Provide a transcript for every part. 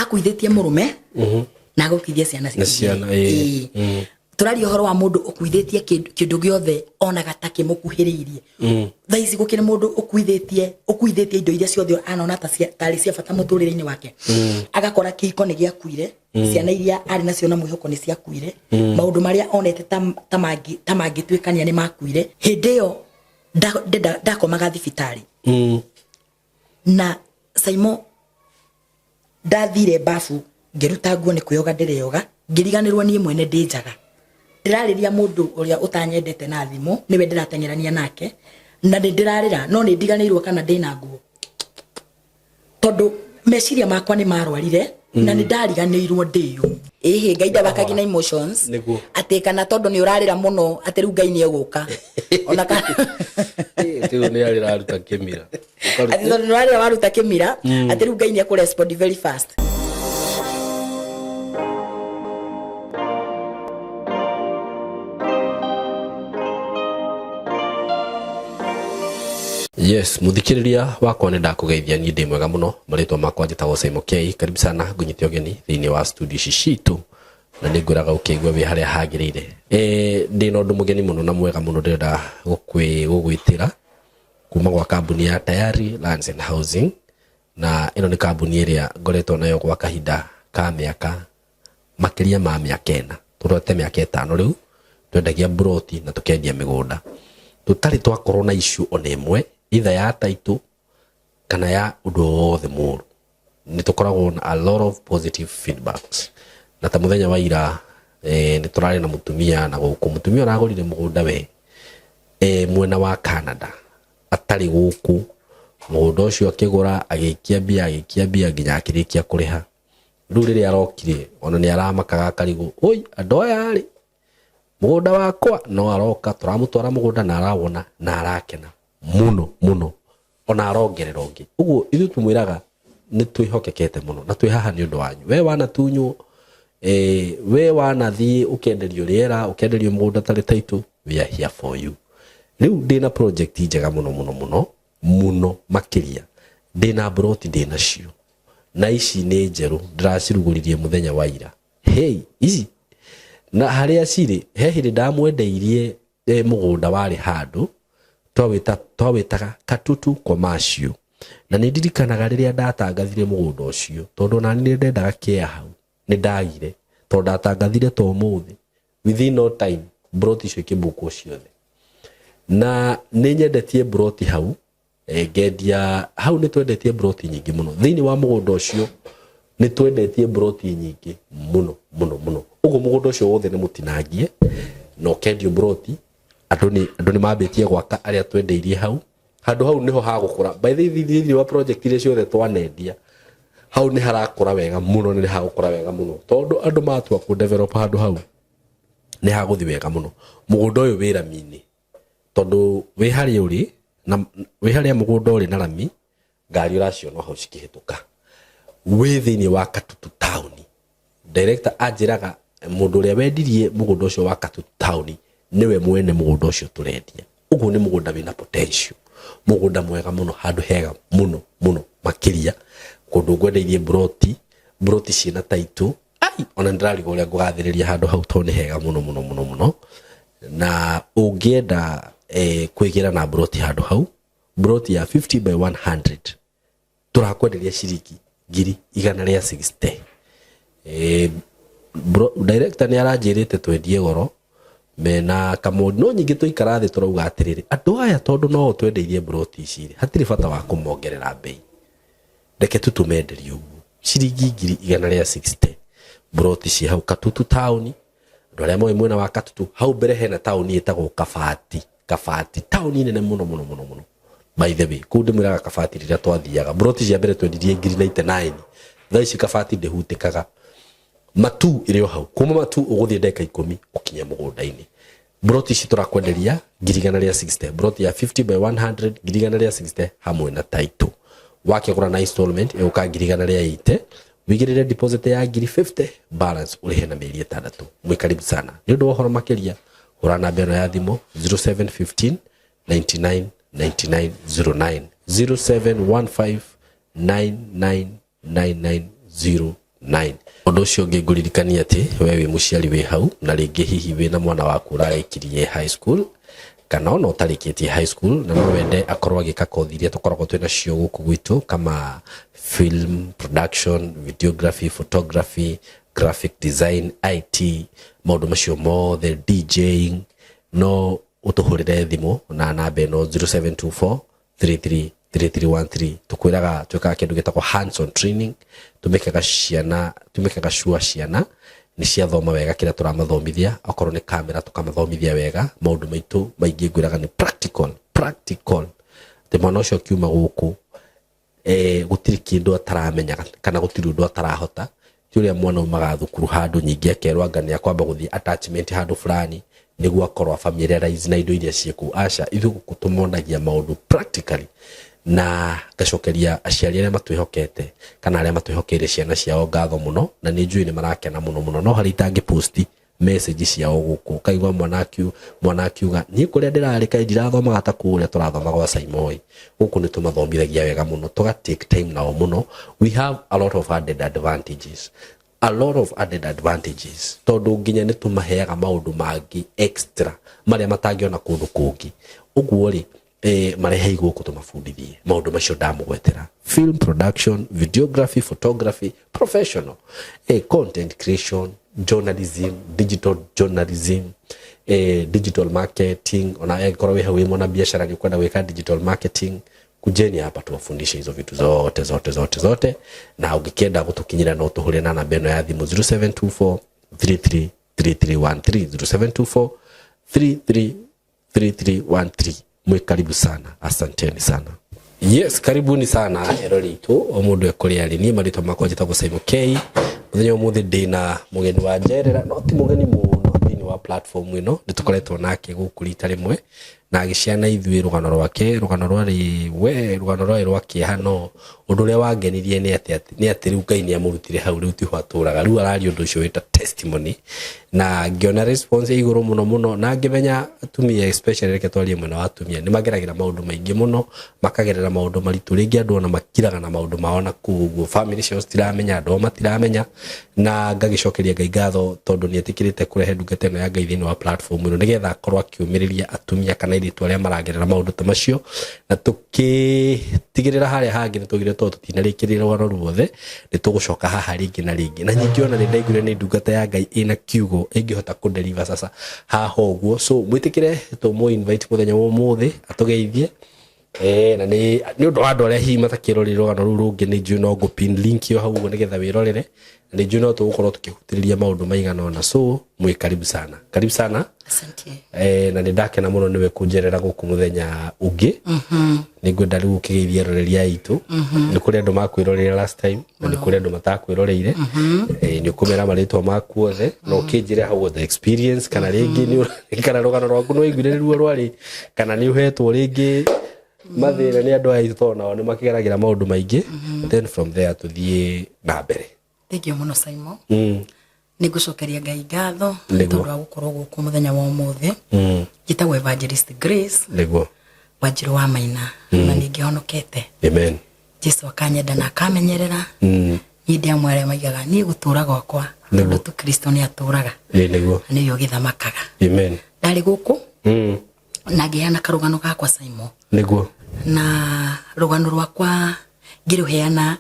Akuithĩtie mũrũme na agũkuithia ciana. Na ciana, ĩĩ. Ĩĩ. Tũraria ũhoro wa mũndũ ũkuithĩtie kĩndũ gĩothe onaga ta kĩmũkuhĩrĩirie. Thaa ici gũkĩrĩ mũndũ ũkuithĩtie indo iria ciothe anona ta tarĩ cia bata mũtũrĩre-inĩ wake, agakora kĩhiko nĩ gĩakuire, ciana iria arĩ nacio na mwĩhoko nĩ ciakuire, maũndũ marĩa onete ta mangĩtuĩkania nĩ makuire. Hĩndĩ ĩyo ndakomaga thibitarĩ na Saimo, ndathire bafu ngĩruta nguo nĩ kwĩyoga ndĩreyoga, ngĩriganĩrwo niĩ mwene ndĩ njaga. Ndĩrarĩria mũndũ ũrĩa ũtanyendete na thimũ, nĩwe ndĩrateng'erania nake na nĩ ndĩrarĩra, no nĩ ndiganĩirwo kana ndĩna nguo, tondũ meciria makwa nĩ marwarire na nĩ ndariganĩirwo ndĩyo. Ĩhĩ, Ngai ndabakagia na emotions. Atĩ kana tondũ nĩ ũrarĩra mũno atĩ rĩu Ngai nĩ egũka ona kana Rĩu nĩ arĩ raruta kĩmira. Atĩ tondũ nĩ ũrarĩra waruta kĩmira atĩ rĩu Ngai nĩ ekũrespond very fast. Yes, muthikiriria wakwa, nĩ ndakũgeithia. Niĩ ndĩ mwega mũno. Marĩtwa makwa njĩtagwo Simon K. Karibu sana, ngũnyite ũgeni thĩinĩ wa studio ici citũ na nĩ ngwĩraga ũkĩigua wĩ harĩa hagĩrĩire. Ndĩ na ũndũ mũgeni mũno na mwega mũno ndĩrenda gũgwĩtĩra kuma gwa kambuni ya Tayari Lands and Housing, na ĩno nĩ kambuni ĩrĩa ngoretwo nayo gwa kahinda ka mĩaka makĩria ma mĩaka 4, tũrorete mĩaka 5 rĩu. Twendagia mburoti na tũkendia mĩgũnda, tũtarĩ twakorwo na issue ona ĩmwe, either ya title kana ya ũndũ o wothe mũru. Nĩ tũkoragwo na a lot of positive feedbacks, na ta mũthenya wa ira nĩ tũrarĩ na mũtumia na gũkũ, mũtumia ũragũrire mũgũnda we mwena wa Canada atarĩ gũkũ. Mũgũnda ũcio akĩgũra, agĩikia mbia, agĩikia mbia nginya akĩrĩkia kũrĩha. Rĩu rĩrĩa arokire, ona nĩ aramakaga akarigwo, oi, andũ aya rĩ, mũgũnda wakwa? No aroka, tũramũtwara mũgũnda na arawona na arakena mũno mũno, ona arongerera ũngĩ. Ũguo ithuĩ tũmwĩraga nĩ twĩhokekete mũno na twĩ haha nĩ ũndũ wanyu. We wanatunywo, we wanathiĩ ũkenderio rĩera, ũkenderio mũgũnda tarĩ title, we are here for you. Rĩu ndĩna project njega mũno mũno mũno mũno makĩria. Ndĩna mburoti, ndĩnacio na ici nĩ njerũ, ndĩracirugũririe mũthenya wa ira. Hey, ici na harĩa cirĩ, he hĩndĩ ndamwendeirie mũgũnda warĩ handũ twawĩtaga Katutu Commercial, na nĩ ndirikanaga rĩrĩa ndatangathire mũgũnda ũcio, tondũ onani nĩ ndendaga kĩa hau, nĩ ndagire, tondũ ndatangathire ta ũmũthĩ, within no time mburoti icio ikĩmbukwo ciothe. Na nĩ nyendetie mburoti hau, ngendia hau. Nĩ twendetie mburoti nyingĩ mũno thĩinĩ wa mũgũnda ũcio, nĩ twendetie mburoti nyingĩ mũno mũno mũno. Ũguo mũgũnda ũcio wothe nĩ mũtinangie na ũkendio mburoti. Andũ nĩ mambĩtie gwaka arĩa twendeirie hau. Handũ hau nĩho hagũkũra. By the way, thĩinĩ wa project iria ciothe twanendia, hau nĩ harakũra wega mũno, nĩ hagũkũra wega mũno, tondũ andũ matua kũ develop handũ hau nĩ hagũthi wega mũno. Mũgũnda ũyũ wĩ rami-inĩ, tondũ wĩ harĩa ũrĩ na wĩ harĩa mũgũnda ũrĩ na rami, ngari ũraciona hau cikĩhĩtũka. Wĩ thĩinĩ wa Katutu taũni. Director anjĩraga mũndũ ũrĩa wendirie mũgũnda ũcio wa Katutu taũni nĩwe mwene mũgũnda ũcio tũrendia. Ũguo nĩ mũgũnda wĩna potential, mũgũnda mwega mũno, handũ hega mũno mũno makĩria, kũndũ ngwendeirie mburoti, mburoti ciĩna title. Ai, ona ndĩrarigwo ũrĩa ngũgathĩrĩria handũ hau, tondũ nĩ hega mũno mũno mũno mũno. Na ũngĩenda kwĩgĩra na mburoti handũ hau, mburoti ya 50 by 100 tũrakwenderia ciringi 160,000. Director nĩ aranjĩrĩte twendie goro mena kamũndi, no nyingĩ tũikara thĩ tũrauga atĩrĩrĩ, andũ aya tondũ no twendeirie mburoti ici rĩ, hatirĩ bata wa kũmongerera mbei, reke tu tũmenderie ũguo ciringi 160,000, mburoti ci hau Katutu taũni. Andũ arĩa moĩ mwena wa Katutu, hau mbere hena taũni ĩtagwo Kabati. Kabati taũni nene mũno mũno mũno mũno. By the way, kũu ndĩmwĩraga Kabati, rĩrĩa twathiaga, mburoti cia mbere twendirie 99,000. Thaa ici Kabati ndĩhutĩkaga. Matu ĩrĩ o hau, kuma Matu ũgũthiĩ ndagĩka 10 ũkinye mũgũnda-inĩ. Mburoti ici tũrakwenderia 160,000, mburoti ya 50 by 100, 160,000 hamwe na title. Wakĩgũra na installment ĩgũka 180,000, wigĩrĩre deposit ya 50,000, balance ũrĩhe na mĩeri 6. Mwĩ karibu sana. Nĩ ũndũ wa ũhoro makĩria, hũra namba ĩno ya thimũ, 0715 99 99 09, 0715 99 9909. 9. Ũndũ ũcio ũngĩ ngũririkania atĩ we wĩ mũciari wĩ hau na rĩngĩ hihi wĩna mwana waku ũrarĩkirie high school kana ona ũtarĩkĩtie high school na no wende akorwo agĩka kothi iria tũkoragwo twĩ nacio gũkũ gwitũ kama film production, videography, photography, graphic design, IT, maũndũ macio mothe, DJing, no ũtũhũrĩre thimũ na namba ĩno 0724 33 3313. Tukwĩraga twĩkaga kĩndũ gĩtagwo hands on training, tũmĩkaga ciana, tũmĩkaga sure ciana nĩ ciathoma wega kĩrĩa tũramathomithia. Okorwo nĩ kamera tũkamathomithia wega. Maũndũ maitũ maingĩ ngwĩraga nĩ practical, practical, atĩ mwana ũcio akiuma gũkũ gũtirĩ kĩndũ ataramenya kana gũtirĩ ũndũ atarahota. Ti ũrĩa mwana umaga thukuru handũ nyingĩ akerwo anga nĩ akwamba gũthiĩ attachment handũ fulani nĩguo akorwo familiarize na indo iria ciĩ kũu. Aca, ithuĩ gũkũ tũmonagia maũndũ practically. Na ngacokeria aciari arĩa matwĩhokete kana arĩa matwĩhokeire ciana ciao ngatho mũno, na nĩ njũĩ nĩ marakena mũno mũno. No harĩ itangĩ post message ciao gũkũ, kaigua mwana akiuga niĩ kũrĩa ndĩrarĩ kaĩ ndirathomaga ta kũrĩa tũrathoma gwa Saimoi. Gũkũ nĩ tũmathomithagia wega mũno, tũga take time nao mũno. We have a lot of added advantages, a lot of added advantages, tondũ nginya nĩ tũmaheaga maũndũ mangĩ extra marĩa matangĩona kũndũ kũngĩ. Ũguo rĩ, marehei gũkũ tũmabundithie maũndũ macio ndamũgwetera: film production, videography, photography, professional, content creation, journalism, digital journalism, digital marketing. Ona angĩkorwo wĩ hau wĩ mwana biacara nĩ ũkwenda gwĩka digital marketing, kujeni hapa tuwafundishe hizo vitu zote zote zote zote. Na ũngĩkĩenda gũtũkinyĩra no tũhũre na namba ĩno ya thimũ 0724 33 3313, 0724 33 3313. Mwe karibu sana, asanteni sana. Yes, karibuni sana erori itũ o mũndũ ekũrĩa arĩ. Niĩ marĩtwa makwa njĩtagwo Simon K. Mũthenya ũmũthĩ ndĩna mũgeni wa njerera, no ti mũgeni mũno thĩinĩ wa platform ĩno. Nĩ tũkoretwo nake gũkũ rita rĩmwe na agĩciana ithuĩ rũgano rwake, rũgano rwarĩ we rũgano rwarĩ rwa kĩeha. No ũndũ ũrĩa wangenirie nĩ atĩ rĩu Ngai nĩ amũrutire hau, rĩu tiho atũraga, rĩu araria ũndũ ũcio wĩta testimony, na ngĩona response ya igũrũ mũno mũno, na ngĩmenya atumia especially, reke twarie mwena wa atumia, nĩ mageragĩra maũndũ maingĩ mũno, makagerera maũndũ maritũ. Rĩngĩ andũ ona makiraga na maũndũ mao na kũu ũguo, family ciao citiramenya, andũ ao matiramenya. Na ngagĩcokeria Ngai ngatho tondũ nĩ etĩkĩrĩte kũrehe ndungata ĩno ya Ngai thĩinĩ wa platform ĩno nĩgetha akorwo akĩũmĩrĩria atumia kana airĩtu arĩa maragerera maũndũ ta macio. Na tũkĩtigĩrĩra harĩa hangĩ nĩ tũgire, tondũ tũtinarĩkĩrĩria rũgano ruothe, nĩ tũgũcoka haha rĩngĩ na rĩngĩ. Na nyingĩ ona nĩ ndaiguire nĩ ndungata ya Ngai ĩna kiugo ĩngĩhota kũdeliver sasa haha ũguo. So mwĩtĩkĩre tũmũ invite mũthenya wa ũmũthĩ atũgeithie. Na nĩ ũndũ wa andũ arĩa hihi matakĩrorire rũgano rũu rũngĩ, nĩ njũĩ no ngũpin link ĩyo hau ũguo nĩgetha wĩrorere, na nĩ njũĩ no tũgũkorwo tũkĩhutĩrĩria maũndũ maigana ũna. So mwĩ karibu sana, karibu sana. Asante. Na nĩ ndakena mũno nĩwe kũnjerera gũkũ mũthenya ũngĩ. Nĩ ngwenda rĩu ũkĩgeithia eroreri aitũ. Nĩ kũrĩ andũ makwĩroreire last time na nĩ kũrĩ andũ matakwĩroreire. Nĩ ũkũmera marĩtwa maku othe na ũkĩnjĩre how was the experience, kana rĩngĩ kana rũgano rwaku nĩ waiguire nĩruo rwarĩ, kana nĩ ũhetwo rĩngĩ mathĩna nĩ andũ aitũ, tondũ nao nĩ makĩgeragĩra maũndũ maingĩ. Then from there tũthiĩ na mbere. Thank you mũno, Simon. Nĩ ngũcokeria Ngai ngatho nĩ tondũ wa gũkorwo gũkũ mũthenya wa ũmũthĩ. Njĩtagwo Evangelist Grace Wanjirũ wa Maina, na nĩ ngĩhonokete. Amen. Jesu akanyenda na akamenyerera. Niĩ ndĩ amwe arĩa maigaga niĩ gũtũra gwakwa, tondũ tu Kristo nĩ atũraga na nĩwe ũgĩthamakaga. Amen. Ndarĩ gũkũ na ngĩheana karũgano gakwa, Simon. Na rũgano rwakwa ngĩrũheana,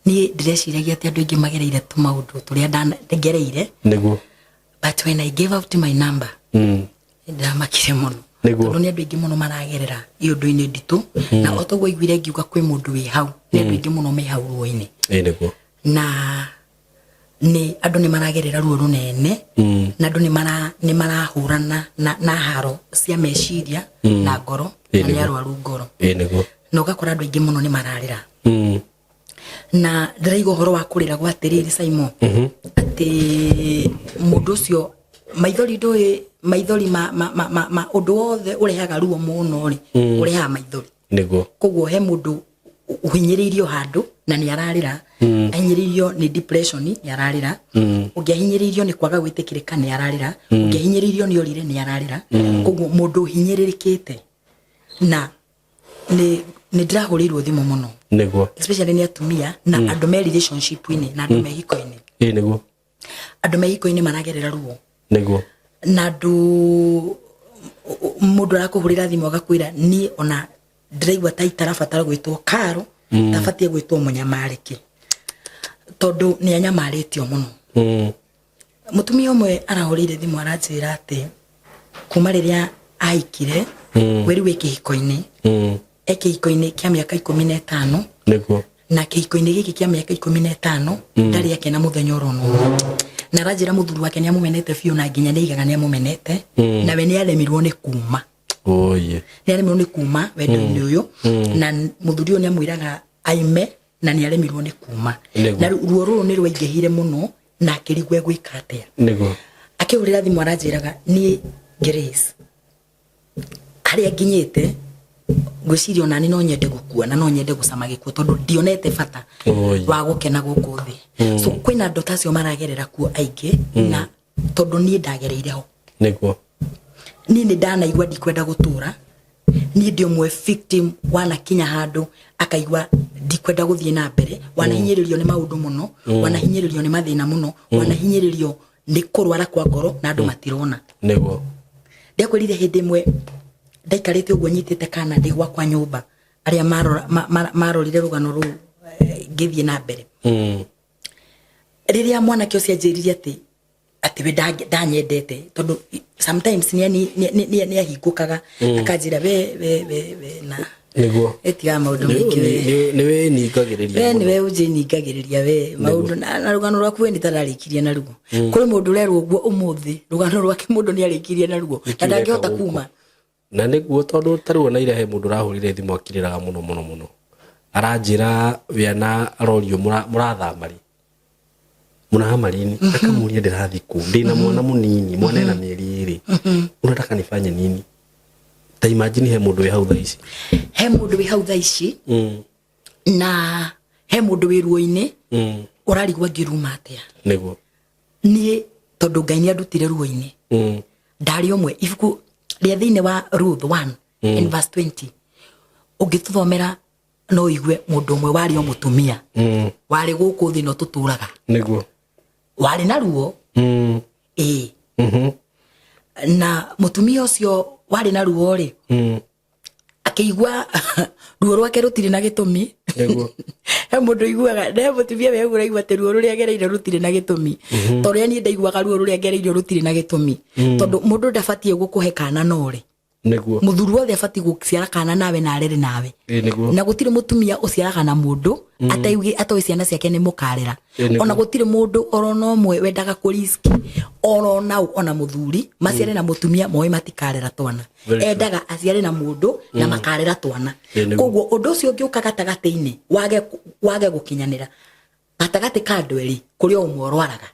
niĩ ndĩreciragia atĩ andũ aingĩ magereire tũmaũndũ tũrĩa ngereire. But when I gave out my number, ndĩramakire mũno, tondũ nĩ andũ aingĩ mũno maragerera iũndũ-inĩ nditũ, na o toguo aiguire ngiuga kwĩ mũndũ wĩ hau, nĩ andũ aingĩ mũno me hau ruo-inĩ. Na nĩ andũ nĩ maragerera ruo rũnene, na andũ nĩ marahũrana na haro cia meciria na ngoro, na nĩ arwaru ngoro, na ũgakora andũ aingĩ mũno nĩ mararĩra. Na ndĩraigua ũhoro wa kũrĩra gwa atĩrĩrĩ, Simon, atĩ mũndũ ũcio maithori, ndũĩ maithori ma ũndũ wothe ũrehaga ruo mũno rĩ, ũrehaga maithori. Koguo he mũndũ ũhinyĩrĩirio handũ na nĩ ararĩra, ahinyĩrĩirio nĩ depression nĩ ararĩra, ũngĩ ahinyĩrĩirio nĩ kwaga gwĩtĩkĩrĩka nĩ ararĩra, ũngĩ ahinyĩrĩirio nĩ orire nĩ ararĩra. Koguo mũndũ ũhinyĩrĩrĩkĩte na Nĩ ndĩrahũrĩirwo thimũ mũno, especially nĩ atumia na andũ me relationship-inĩ na andũ me hiko-inĩ. Ĩ nĩguo. Andũ me hiko-inĩ maragerera ruo na andũ, mũndũ arakũhũrĩra thimũ agakwĩra, "Niĩ ona ndĩraigua ta itarabatara gwĩtwo karo, tabatie gwĩtwo mũnyamarĩki tondũ nĩ anyamarĩtio mũno." Mũtumia ũmwe arahũrĩire thimũ aranjĩra atĩ kuma rĩrĩa ahikire, wĩrĩ wĩ kĩhiko-inĩ, e kĩhiko-inĩ kĩa mĩaka 15, na kĩhiko-inĩ gĩkĩ kĩa mĩaka 15 ndarĩ akena mũthenya oro na ũmwe. Na aranjĩra mũthuri wake nĩ amũmenete biũ, na nginya nĩ aigaga nĩ amũmenete, nawe nĩ aremirwo nĩ kuma. Oye. Nĩ aremirwo nĩ kuma wendo-inĩ ũyũ, na mũthuri ũyũ nĩ amwĩraga aime na nĩ aremirwo nĩ kuma. Na ruo rũrũ nĩ rwaingĩhire mũno na akĩrigwo egwĩka atĩa. Akĩhũrĩra thimũ aranjĩraga, "Niĩ Grace, harĩa nginyĩte ngwĩciria onani no nyende gũkua na no nyende gũcama gĩkuũ tondũ ndionete bata wa gũkena gũkũ thĩ." So kwĩna andũ ta acio maragerera kuo aingĩ, na tondũ niĩ ndagereire ho, niĩ nĩ ndanaigua ndikwenda gũtũra. Niĩ ndĩ ũmwe victim wanakinya handũ akaigua ndikwenda gũthiĩ na mbere. Wanahinyĩrĩrio nĩ maũndũ mũno, wanahinyĩrĩrio nĩ mathĩna mũno, wanahinyĩrĩrio nĩ kũrwara kwa ngoro na andũ matirona. Ndakwĩrire hĩndĩ ĩmwe ndaikarĩte ũguo nyitĩte kana ndĩ gwakwa nyũmba, arĩa marorire rũgano rũu, ngĩthiĩ na mbere, rĩrĩa mwanake ũcio anjĩrire atĩ we ndanyendete, tondũ sometimes nĩ ahingũkaga akanjĩra, We na ĩtigaga maũndũ maingĩ we." Nĩ wĩningagĩrĩria We mũno. Nĩwe ũnjĩningagĩrĩria we maũndũ na rũgano rwaku we nĩ tararĩkirie naruo. Kũrĩ mũndũ ũrerwo ũguo ũmũthĩ, rũgano rwake mũndũ nĩ arĩkirie naruo na Nĩkĩ ndangĩhota ũreka gũkũ? kuma. Na nĩguo, tondũ tarĩu ona ira he mũndũ ũrahũrire thimũ akirĩraga mũno mũno mũno, aranjĩra we ana arorio mũrathama rĩ, mũrahama lini, akamũria, "Ndĩrathi kũ ndĩna mwana mũnini, mwana ena mĩeri 2, unataka nifanye nini?" Ta imagine he mũndũ wĩ hau thaa ici. He mũndũ wĩ hau thaa ici, na he mũndũ wĩ ruo-inĩ ũrarigwo angĩruma atĩa. Niĩ tondũ Ngai nĩ andutire ruo-inĩ, ndarĩ ũmwe. Ibuku rĩa thĩinĩ wa Ruth 1 in verse 20 ũngĩtũthomera no igue mũndũ ũmwe warĩ o mũtumia warĩ gũkũ thĩ no tũtũraga, warĩ na ruo. Ĩĩ, na mũtumia ũcio warĩ na ruo rĩ, akĩigua ruo rwake rũtirĩ na gĩtũmi. He mũndũ iguaga, he mũtumia we ũraigua atĩ ruo rũrĩa agereire rũtirĩ na gĩtũmi, ta ũrĩa niĩ ndaiguaga ruo rũrĩa ngereire rũtirĩ na gĩtũmi, tondũ mũndũ ndabatiĩ gũkũhe kana norĩ. Mũthuri wothe abatiĩ gũciara kana nawe na arere nawe. Na gũtirĩ mũtumia ũciaraga na mũndũ atoĩ ciana ciake nĩ mũkarera. Ona gũtirĩ mũndũ orona ũmwe wendaga kũriski oro nau, ona mũthuri maciare na mũtumia moĩ matikarera twana. Very true. Endaga aciare na mũndũ na makarera twana. Ĩ, nĩguo. Koguo ũndũ ũcio ũngĩũka gatagatĩ-inĩ wage gũkinyanĩra gatagatĩ ka andũ erĩ, kũrĩ o ũmwe ũrwaraga.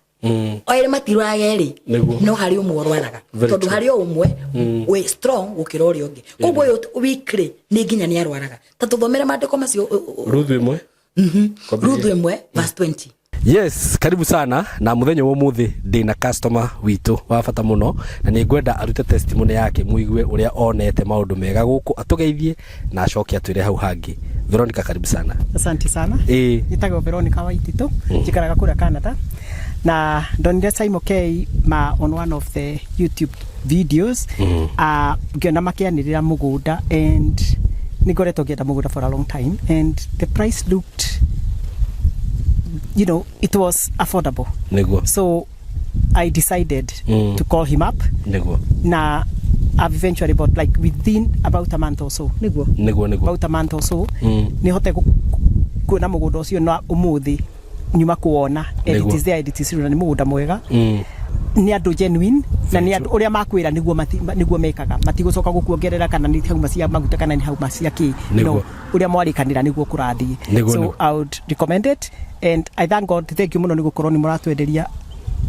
O erĩ matirwaraga erĩ, no harĩ ũmwe ũrwaraga, Very tondũ true. harĩ o ũmwe wĩ strong gũkĩra ũrĩa ũngĩ. Koguo ũyũ weak rĩ, nĩ nginya nĩ arwaraga. Ta tũthomere maandĩko macio. Ruthu 1. Kwambĩrĩria. Ruthu 1 verse 20. Yes, karibu sana. Na muthenya wa umuthi ndina customer witũ wa bata mũno, na nĩ ngwenda arute testimony yake muigue ũrĩa onete maũndũ mega gũkũ, atũgeithie na acoke atwĩre hau hangĩ. Veronica, karibu sana. Asante sana. Njĩtagwo Veronica Waititu, njikaraga kũrĩa Canada, na ndonire Simon K ma on one of the YouTube videos, ngĩona makĩanĩrĩra mũgũnda, and nĩ ngoretwo ngĩenda mũgũnda for a long time, and the price looked, it was affordable. So I decided to call him up, na I've eventually bought like within about a month or so, nĩguo? Nĩguo. About a month or so nĩ hote kuona mũgũnda ũcio, na ũmũthĩ nyuma kuwona and it is there and it is real, na nĩ mũgũnda mwega. Nĩ andũ genuine na nĩ andũ ũrĩa makwĩra nĩguo nĩguo mekaga, matigũcoka gũkuongerera kana nĩ hauma cia maguta kana nĩ hauma cia kĩ. No ũrĩa mwarĩkanĩra nĩguo kũrathiĩ. So I would recommend it and I thank God. Thank you mũno nĩ gũkorwo nĩ mũratwenderia,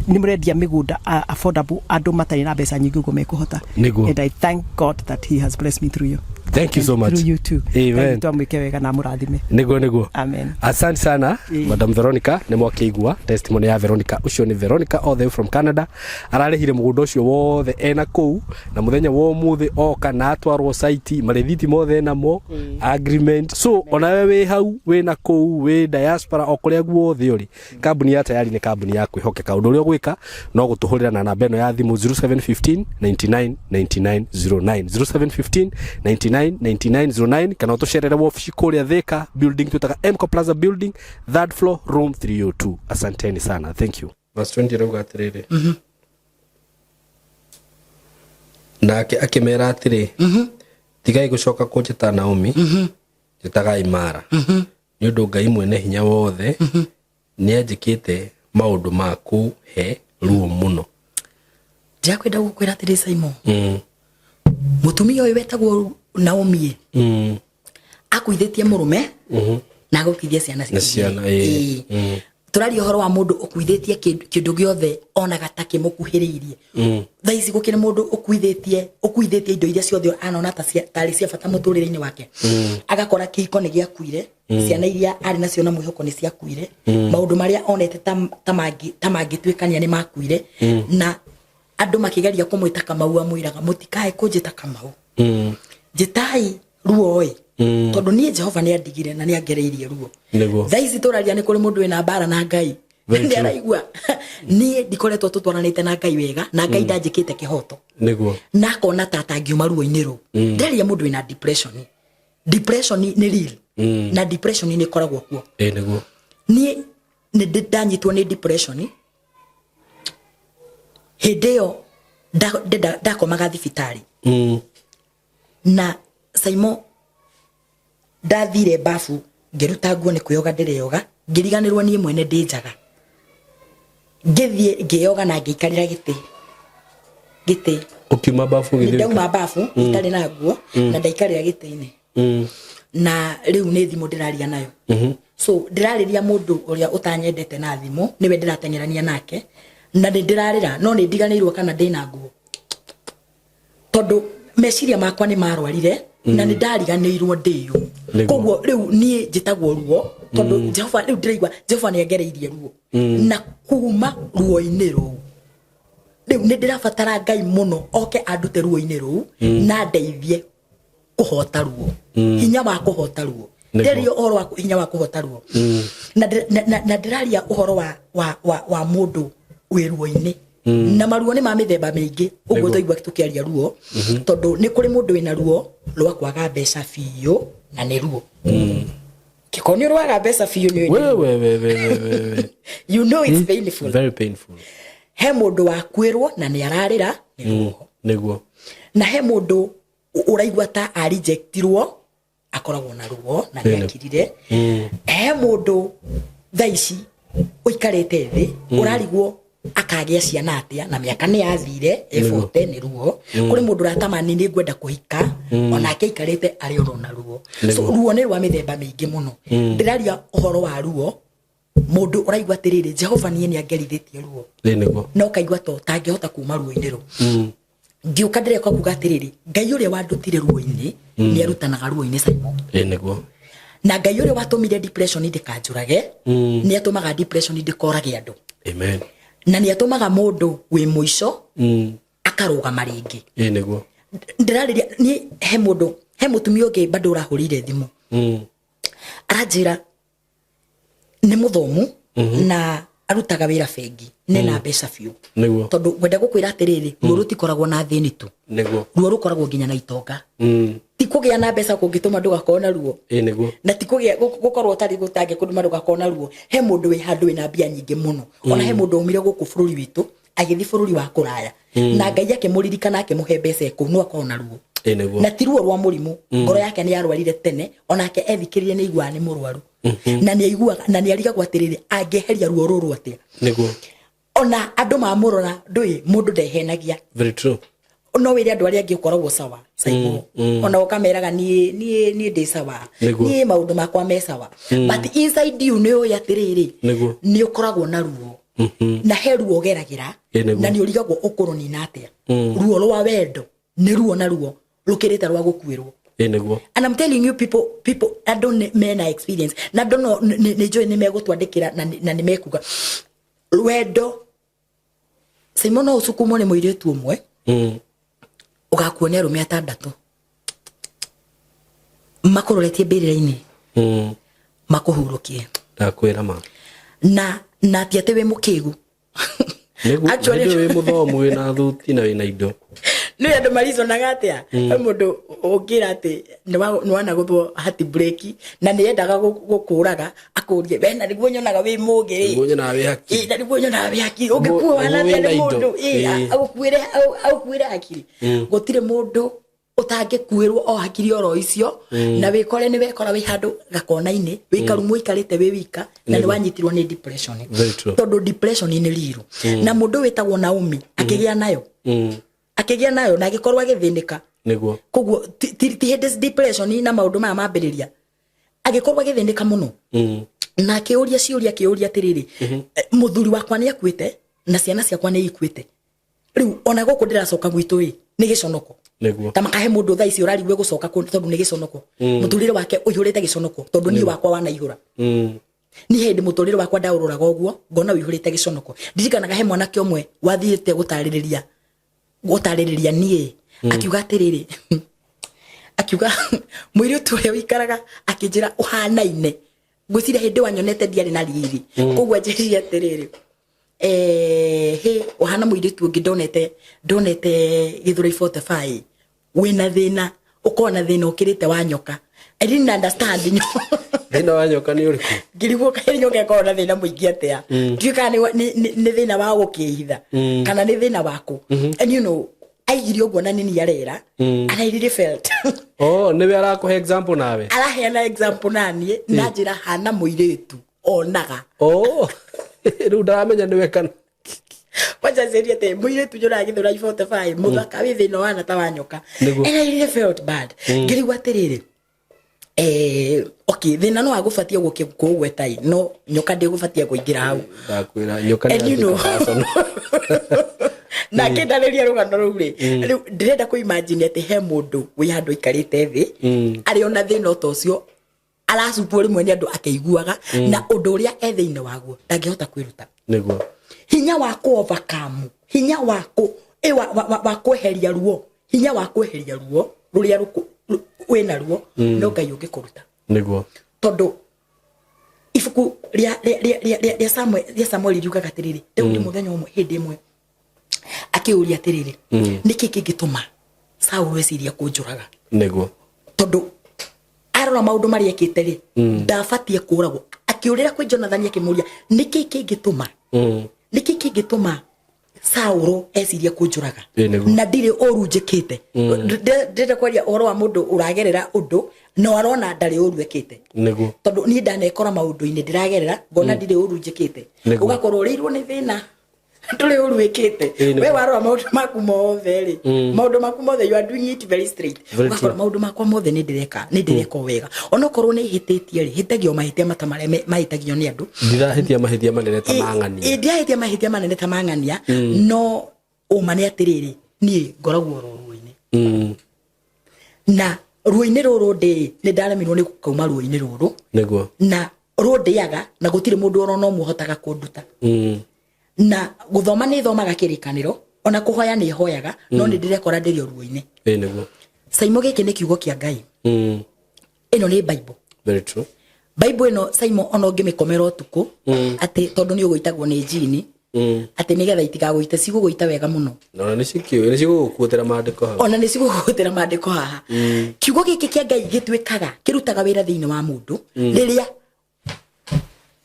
nĩ mũrendia mĩgũnda affordable, andũ matarĩ na mbeca nyingĩ ũguo mekũhota. And I thank God that he has blessed me through you. Thank Thank you so much. Through you too. Amen. Ngai witũ amwĩke wega na amũrathime. Niguo niguo. Amen. Asante sana. Ĩĩ. Madam Veronica, nä mwakĩigua testimony ya Veronica. Ũcio nĩ Veronica all the way from Canada, ararĩhire mũgũnda ũcio wothe ena kũu, na mũthenya wa ũmũthĩ oka na atwarwo site, marĩthiti mothe enamo, agreement. So onawe wĩ hau, wĩna kũu, wĩ diaspora, o kũrĩa guothe ũrĩ, kambuni ya Tayari nĩ kambuni ya kwĩhokeka. Ũndũ ũrĩa ũgwĩka no gũtũhũrĩra na namba ĩno ya thimũ, 0715 99 99 09, 0715 99 99 09, kana ũtũcerere wabici kũrĩa Thika building, twĩtaga Mco Plaza building, third floor, room 302. Asanteni sana, thank you. Verse 20 rauga atĩrĩrĩ, nake akĩmera atĩrĩ, tigai gũcoka kũnjĩta Naomi, njĩtagai Mara, nĩ ũndũ Ngai mwene hinya wothe nĩ anjĩkĩte maũndũ ma kũhe ruo mũno. Ndĩrakwenda gũkwĩra atĩrĩ, Simon, mũtumia ũyũ wetagwo Naomi akuithĩtie mũrũme na agũkuithia ciana. Na ciana, ĩĩ. Ĩĩ. Tũraria ũhoro wa mũndũ ũkuithĩtie kĩndũ gĩothe onaga ta kĩmũkuhĩrĩirie. Thaa ici gũkĩrĩ mũndũ ũkuithĩtie indo iria ciothe anona ta tarĩ cia bata mũtũrĩre-inĩ wake, agakora kĩhiko nĩ gĩakuire, ciana iria arĩ nacio na mwĩhoko nĩ ciakuire, maũndũ marĩa onete ta mangĩtuĩkania nĩ makuire, na andũ makĩgeria kũmwĩta Kamau amwĩraga, mũtikae kũnjĩta Kamau, njĩtai ruo-ĩ, tondũ niĩ Jehova nĩ andigire na nĩ angereirie ruo. Nĩguo. Thaa ici tũraria nĩ kũrĩ mũndũ wĩna mbara na Ngai. Very Nĩ true. araigua niĩ ndikoretwo tũtwaranĩte na Ngai wega, na Ngai ndanjĩkĩte kĩhoto, Nĩguo. Na akona ta atangiuma ruo-inĩ rũu. Ndĩraria mũndũ wĩna depression. Depression nĩ real, na depression nĩ ĩkoragwo kuo. Ĩĩ nĩguo. Niĩ nĩ ndanyitwo nĩ depression hĩndĩ ĩyo ndakomaga thibitarĩ. Na Saimo, ndathire bafu ngĩruta nguo nĩ kwĩyoga ndĩreyoga, ngĩriganĩrwo niĩ mwene ndĩ njaga, ngĩthiĩ ngĩyoga na ngĩikarĩra gĩtĩ. Ũkiuma bafu nĩ ũgĩthiĩ? Ndauma bafu itarĩ na nguo na ndaikarĩra gĩtĩ-inĩ, na rĩu nĩ thimũ ndĩraria nayo. So ndĩrarĩria mũndũ ũrĩa ũtanyendete na thimũ, nĩwe ndĩrateng'erania nake, na nĩ ndĩrarĩra, no nĩ ndiganĩirwo kana ndĩna nguo, tondũ meciria makwa nĩ marwarire na nĩ ndariganĩirwo ndĩyo. Nĩguo. Koguo rĩu niĩ njĩtagwo ruo, tondũ Jehova, rĩu ndĩraigua Jehova nĩ angereirie ruo, na kuma ruo-inĩ rũu rĩu nĩ ndĩrabatara Ngai mũno oke andute ruo-inĩ rũu na ndeithie kũhota ruo, hinya wa kũhota ruo. Nĩguo. Ndĩraria ũhoro wa hinya wa kũhota ruo, na ndĩraria ũhoro wa mũndũ wĩ ruo-inĩ, na maruo nĩ ma mĩthemba mĩingĩ ũguo. Nĩguo. Twaigua tũkĩaria ruo, tondũ nĩ kũrĩ mũndũ wĩna ruo rwa kwaga mbeca biũ, na nĩ ruo kĩkorwo nĩ ũrwaga mbeca biũ nĩ We we we we we we we. You know it's painful. Very painful. He mũndũ wakuĩrwo na nĩ ararĩra, nĩ ruo. Nĩguo. Na he mũndũ ũraigua ta arejectirwo, akoragwo na ruo na Ĩni. nĩ akirire. He mũndũ thaa ici ũikarĩte thĩ ũrarigwo akagĩa ciana atĩa na mĩaka nĩ yathire ebote, nĩ ruo. Kũrĩ mũndũ ũratamani nĩ ngwenda kũhika, onake aikarĩte arĩ oro na ruo. So Nĩguo. ruo nĩ rwa mĩthemba mĩingĩ mũno. Ndĩraria ũhoro wa ruo, mũndũ ũraigua atĩrĩrĩ, Jehova niĩ nĩ angerithĩtie ruo, Ĩĩ nĩguo. na ũkaigua to tangĩhota kuma ruo-inĩ rũ. Ngĩũka ndĩreka kuga atĩrĩrĩ, Ngai ũrĩa wandutire ruo-inĩ nĩ arutanaga ruo-inĩ, Simon. Ĩĩ nĩguo. Na Ngai ũrĩa watũmire depression ndĩkanjũrage nĩ atũmaga depression ndĩkorage andũ. Amen. Na nĩ atũmaga mũndũ wĩ mũico akarũgama rĩngĩ. Ĩĩ nĩguo. Ndĩrarĩria niĩ he mũndũ, he mũtumia ũngĩ bado ũrahũrĩire thimũ, aranjĩra nĩ mũthomu na arutaga wĩra bengi, nĩ na mbeca biũ. Nĩguo. Tondũ ngwenda gũkwĩra atĩrĩrĩ, ruo rũtikoragwo na thĩni tu. Nĩguo. Ruo rũkoragwo nginya na itonga. Ti kũgĩa na mbeca kũngĩtũma ndũgakorwo na ruo. Ĩĩ nĩguo. Na ti kũgĩa gũkorwo ũtarĩ gũtangĩkũtũma ndũgakorwo na ruo. He mũndũ wĩ handũ wĩna mbia nyingĩ mũno, ona he mũndũ aumire gũkũ bũrũri witũ agĩthiĩ bũrũri wa kũraya, na Ngai akĩmũririkana akĩmũhe mbeca e kũu, no akorwo na ruo. Ĩĩ nĩguo. Na ti ruo rwa mũrimũ, ngoro yake nĩ yarwarire tene, onake ethikĩrire nĩ aiguaga nĩ mũrwaru, na nĩ aiguaga na nĩ arigagwo atĩrĩrĩ, angĩeheria ruo rũrũ atĩa? Nĩguo. Ona andũ mamũrora, ndũĩ mũndũ ndehenagia. Very true. No wĩre andũ arĩa angĩ ũkoragwo sawa, Saimo, ona ũkameraga niĩ ndĩ sawa, Nĩguo. niĩ maũndũ makwa me sawa, but inside you nĩ ũĩ atĩrĩrĩ, Nĩguo. nĩ ũkoragwo na ruo, na he ruo ũgeragĩra, Ĩ, nĩguo. na nĩ ũrigagwo ũkũrũnina atĩa. Ruo rwa wendo nĩ ruo, na ruo rũkĩrĩte rwa gũkuĩrwo. Ĩ nĩguo. And I'm telling you, people andũ mena experience na andũ no nĩ njũĩ nĩ megũtwandĩkĩra na nĩ mekuga wendo. Simon, no ũcukumwo nĩ mũirĩtu ũmwe, ũgakuo nĩ arũme atandatũ makũroretie mbĩrĩra-inĩ, makũhurũkie. Ndakwĩra ma. Na ti atĩ wĩ mũkĩgu. Nĩguo. Actually- Hĩndĩ wĩ mũthomu, wĩna thuti na wĩna indo. Nĩ andũ mariconaga atĩa he mũndũ ũngĩra atĩ nĩ wanagũthwo hati breki na nĩ endaga gũkũraga, akũrie we na nĩguo nyonaga wĩ mũgĩ rĩ. Nĩguo nyonaga wĩ hakiri. Ĩ, na nĩguo nyonaga wĩ hakiri ũngĩkuo hana nĩguo atĩa wĩna nĩ indo. mũndũ. Ĩ, agũkuĩre hakiri. Gũtirĩ mũndũ ũtangĩkuĩrwo o hakiri oro icio na wĩkore nĩ wekora wĩ handũ gakona-inĩ, wĩ karumu ũikarĩte wĩ wika na nĩ wanyitirwo nĩ depression. Very true. Tondũ depression nĩ riru na mũndũ wĩtagwo Naomi akĩgĩa nayo, akĩgĩa nayo na agĩkorwo agĩthĩnĩka. Koguo ti hĩndĩ depression na maũndũ maya mambĩrĩria, agĩkorwo agĩthĩnĩka mũno na akĩũria ciũria, akĩũria atĩrĩrĩ, "Mũthuri wakwa nĩ akuĩte na ciana ciakwa nĩ ikuĩte, rĩu ona gũkũ ndĩracoka gwitũ ĩ nĩ gĩconoko." Ta makahe mũndũ thaa ici ũrarigwe gũcoka kũ tondũ nĩ gĩconoko, mũtũrĩre wake ũihũrĩte gĩconoko, tondũ niĩ wakwa wanaihũra. Niĩ hĩndĩ mũtũrĩre wakwa ndaũroraga ũguo ngona ũihũrĩte gĩconoko. Ndirikanaga he mwanake ũmwe wathiĩte gũtarĩrĩria niĩ, akiuga atĩrĩrĩ, akiuga mũirĩtu ũrĩa ũikaraga akĩnjĩra ũhanaine, ngwĩciria hĩndĩ wanyonete ndiarĩ na riri, koguo anjĩrire atĩrĩrĩ, "Hĩ, ũhana mũirĩtu ũngĩ ndonete Gĩthũrai 45, wĩna thĩna, ũkorwo na thĩna ũkĩrĩte wa nyoka." I didn't understand. Thĩna wa nyoka nĩ ũrĩkũ? Ngiriguo kaĩ nyoka ĩkorwo na thĩna mũingĩ atĩa? Ndiũĩ kana nĩ thĩna wa gũkĩhitha kana nĩ thĩna waku. And aigire ũguo na nini arera, and I really felt Oh, nĩwe arakũhe example nawe. Araheana example naniĩ na njĩra hana mũirĩtu onaga. Oh, rĩu ndaramenya nĩwe kana. Kwaja ceria atĩ mũirĩtu nyonaga Gĩthũrai 45, mũthaka, wĩ thĩna wana ta wa nyoka. And I really felt bad. Ngĩrigwo atĩrĩrĩ, okay, thĩna no agũbatie kũũgweta ĩ, no nyoka ndĩgũbatie kũingĩra hau. Ndakwĩra nyoka nĩ And yatuĩka personal. Na ngĩndarĩria rũgano rũu rĩ, rĩu ndĩrenda kũ imagine atĩ he mũndũ wĩ handũ aikarĩte thĩ arĩ ona thĩna ta ũcio, aracukwo rĩmwe nĩ andũ akĩiguaga, na ũndũ ũrĩa e thĩinĩ waguo ndangĩhota kwĩruta. Hinya wa kũ overcome, hinya wa kũ ĩ, wa kweheria ruo, hinya wa kweheria ruo rũrĩa wĩna ruo, no Ngai ũngĩkũruta. Tondũ ibuku rĩa Samuel riugaga atĩrĩrĩ, Daudi mũthenya ũmwe, hĩndĩ ĩmwe akĩũria atĩrĩrĩ, "Nĩkĩ kĩngĩtũma Saũlũ eciria kũnjũraga?" Tondũ arora maũndũ marĩa ekĩte rĩ, ndabatie kũragwo. Akĩũrĩra kwĩ Jonathani akĩmũria, "Nĩkĩ kĩngĩtũma, nĩkĩ kĩngĩtũma Saũlũ eciria kũnjũraga Ĩ, nĩguo. na ndirĩ ũru njĩkĩte?" Ndĩrenda kwaria ũhoro wa mũndũ ũragerera ũndũ no arona ndarĩ ũru ekĩte. Tondũ niĩ ndanekora maũndũ-inĩ ndĩragerera ngona ndirĩ ũru njĩkĩte. Ũgakorwo ũrĩirwo nĩ thĩna, ndũrĩ ũru wĩkĩte. We warora maũndũ maku mothe rĩ, maũndũ maku mothe, you are doing it very straight. Very Ũgakora true. maũndũ makwa mothe nĩ ndĩreka, nĩ ndĩreka o wega, onokorwo nĩ hĩtĩtie rĩ, hĩtagio mahĩtia mata marĩa mahĩtagio nĩ andũ. Ndirahĩtia mahĩtia manene ta mang'ania. Ĩ, ndirahĩtia mahĩtia manene ta mang'ania, no ũma nĩ atĩrĩrĩ, niĩ ngoragwo oro ruo-inĩ, na ruo-inĩ rũrũ ndĩ nĩ ndaremirwo nĩ gũkauma ruo-inĩ rũrũ. Na rũndĩaga na gũtirĩ mũndũ oro no mũhotaga kũnduta. Na gũthoma nĩ thomaga kĩrĩkanĩro, ona kũhoya nĩ hoyaga, no nĩ ndĩrekora ndĩrĩ o ruo-inĩ. Ĩ nĩguo. Saimo, gĩkĩ nĩ kiugo kĩa Ngai. Ĩno nĩ Bible. Very true. Bible ĩno, Saimo, ona ũngĩmĩkomera ũtukũ atĩ tondũ nĩ ũgũitagwo nĩ njini, atĩ nĩgetha itigagũite, cigũgũita wega mũno. Ona nĩ cikĩũĩ nĩ cigũgũkuotera maandĩko hau. Ona nĩ cigũgũtĩra maandĩko haha. Kiugo gĩkĩ kĩa Ngai gĩtuĩkaga kĩrutaga wĩra thĩinĩ wa mũndũ rĩrĩa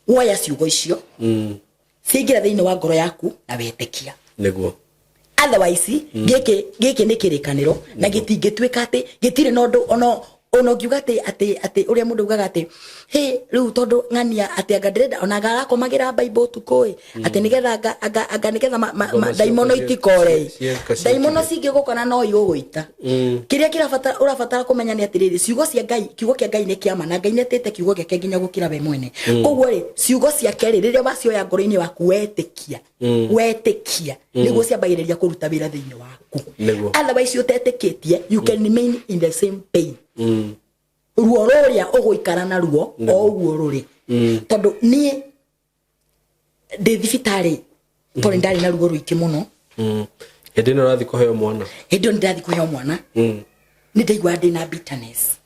woya ciugo icio, ciaingĩra thĩinĩ wa ngoro yaku na wetĩkia. Otherwise gĩkĩ nĩ kĩrĩkanĩro na gĩtingĩtuĩka atĩ gĩtirĩ na ũndũ ona ũngiuga atĩ ũrĩa mũndũ augaga atĩ hĩ rĩu tondũ ng'ania atĩ anga ndĩrenda ona anga arakomagĩra Bible ũtukũ ĩ, atĩ nĩgetha anga nĩgetha Ngoma ndaimono itikore ĩ. Ndaimono cingĩgũkora no igũgũita. Kĩrĩa kĩrabatara ũrabatara kũmenya nĩ atĩrĩrĩ, ciugo cia Ngai, kiugo kĩa Ngai nĩ kĩama, na Ngai nĩ atĩte kiugo gĩake nginya gũkĩra we mwene. Koguo rĩ, ciugo ciake rĩ, rĩrĩa wacioya ngoro-inĩ waku, wetĩkia, wetĩkia, nĩguo ciambagĩrĩria kũruta wĩra thĩinĩ waku. Otherwise ũtetĩkĩtie, you can remain in the same pain. Ruo rũrĩa ũgũikara naruo o ũguo rũrĩ, tondũ niĩ ndĩ thibitarĩ, tondũ ndarĩ na ruo rũingĩ mũno. Hĩndĩ ĩno ũrathiĩ kũheo mwana? Hĩndĩ ĩyo nĩ ndathiĩ kũheo mwana. Nĩ ndaigua ndĩna bitterness,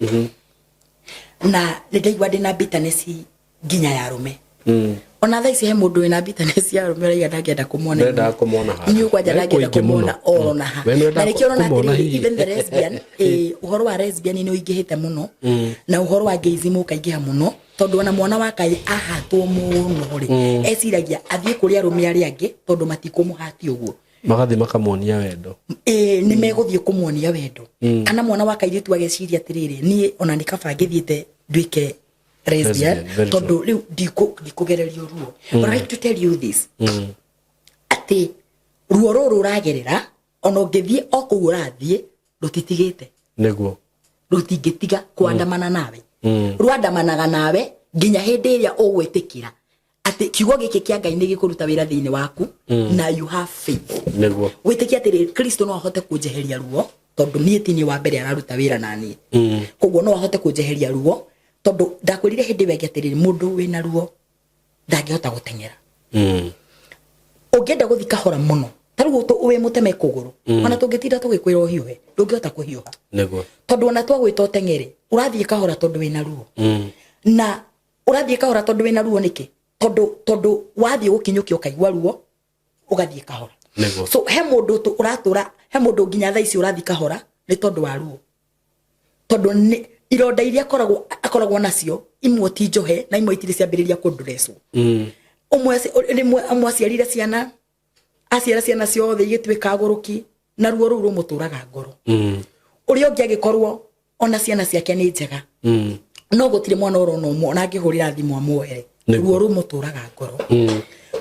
na nĩ ndaigua ndĩna bitterness nginya ya arũme. Ona thaa ici he mũndũ wĩna bitterness ya arũme ũraiga ndangĩenda kũmona. Ndendaga kũmona handũ. Niĩ kwanja Me ndangĩenda kũingĩ mũno. kũmona oro na ha. We nĩwendaga Na nĩkĩo ũrona kũmona atĩrĩrĩ, hihi? even the lesbian, ũhoro wa lesbian nĩ ũingĩhĩte mũno, na ũhoro wa gayism ũkaingĩha mũno, tondũ ona mwana wa kaĩ ahatwo mũno rĩ, eciragia athiĩ kũrĩ arũme arĩa angĩ tondũ matikũmũhati ũguo. Magathiĩ makamuonia wendo. Ĩĩ, nĩ megũthiĩ kũmuonia wendo. Kana mwana wa kairĩtu ageciria atĩrĩrĩ, niĩ ona nĩ kaba ngĩthiĩte nduĩke lesbian, Lesbian, very. Tondũ rĩu ndikũgererio ruo. But I like to tell you this, atĩ ruo rũrũ ũragerera, ona ũngĩthiĩ o kũu ũrathiĩ, rũtitigĩte. Rũtingĩtiga kũandamana nawe. Rwandamanaga nawe nginya hĩndĩ ĩrĩa ũgwĩtĩkĩra atĩ kiugo gĩkĩ kĩa Ngai nĩ gĩkũruta wĩra thĩinĩ waku, na you have faith. Wĩtĩkie atĩrĩ, Kristo no ahote kũnjeheria ruo, tondũ niĩ ti niĩ wa mbere araruta wĩra na niĩ. Koguo no ahote kũnjeheria ruo, tondũ ndakwĩrire hĩndĩ ĩyo ĩngĩ atĩrĩrĩ, mũndũ wĩna ruo ndangĩhota gũteng'era. Ũngĩenda gũthiĩ kahora mũno, ta rĩu wĩ mũteme kũgũrũ, ona tũngĩtinda tũgĩkwĩra ũhiũhe, ndũngĩhota kũhiũha. Tondũ ona twagwĩta ũteng'ere, ũrathiĩ kahora tondũ wĩna ruo. Na ũrathiĩ kahora tondũ wĩna ruo nĩkĩ? Tondũ wathiĩ gũkinyũkia ũkaigua ruo, ũgathiĩ kahora. So he mũndũ ũratũra, he mũndũ nginya thaa ici ũrathiĩ kahora nĩ tondũ wa ruo, tondũ nĩ ironda iria akoragwo nacio, imwe ti njohe na imwe itirĩ ciambĩrĩria kũndresswo. Ũmwe rĩmwe ũmwe aciarire ciana, aciara ciana ciothe igĩtuĩka agũrũki, na ruo rũu rũmũtũraga ngoro. Ũrĩa ũngĩ agĩkorwo ona ciana ciake nĩ njega, no gũtirĩ mwana ũrona ũmwe ona angĩhũrĩra thimũ amuohere. Ruo rũmũtũraga ngoro.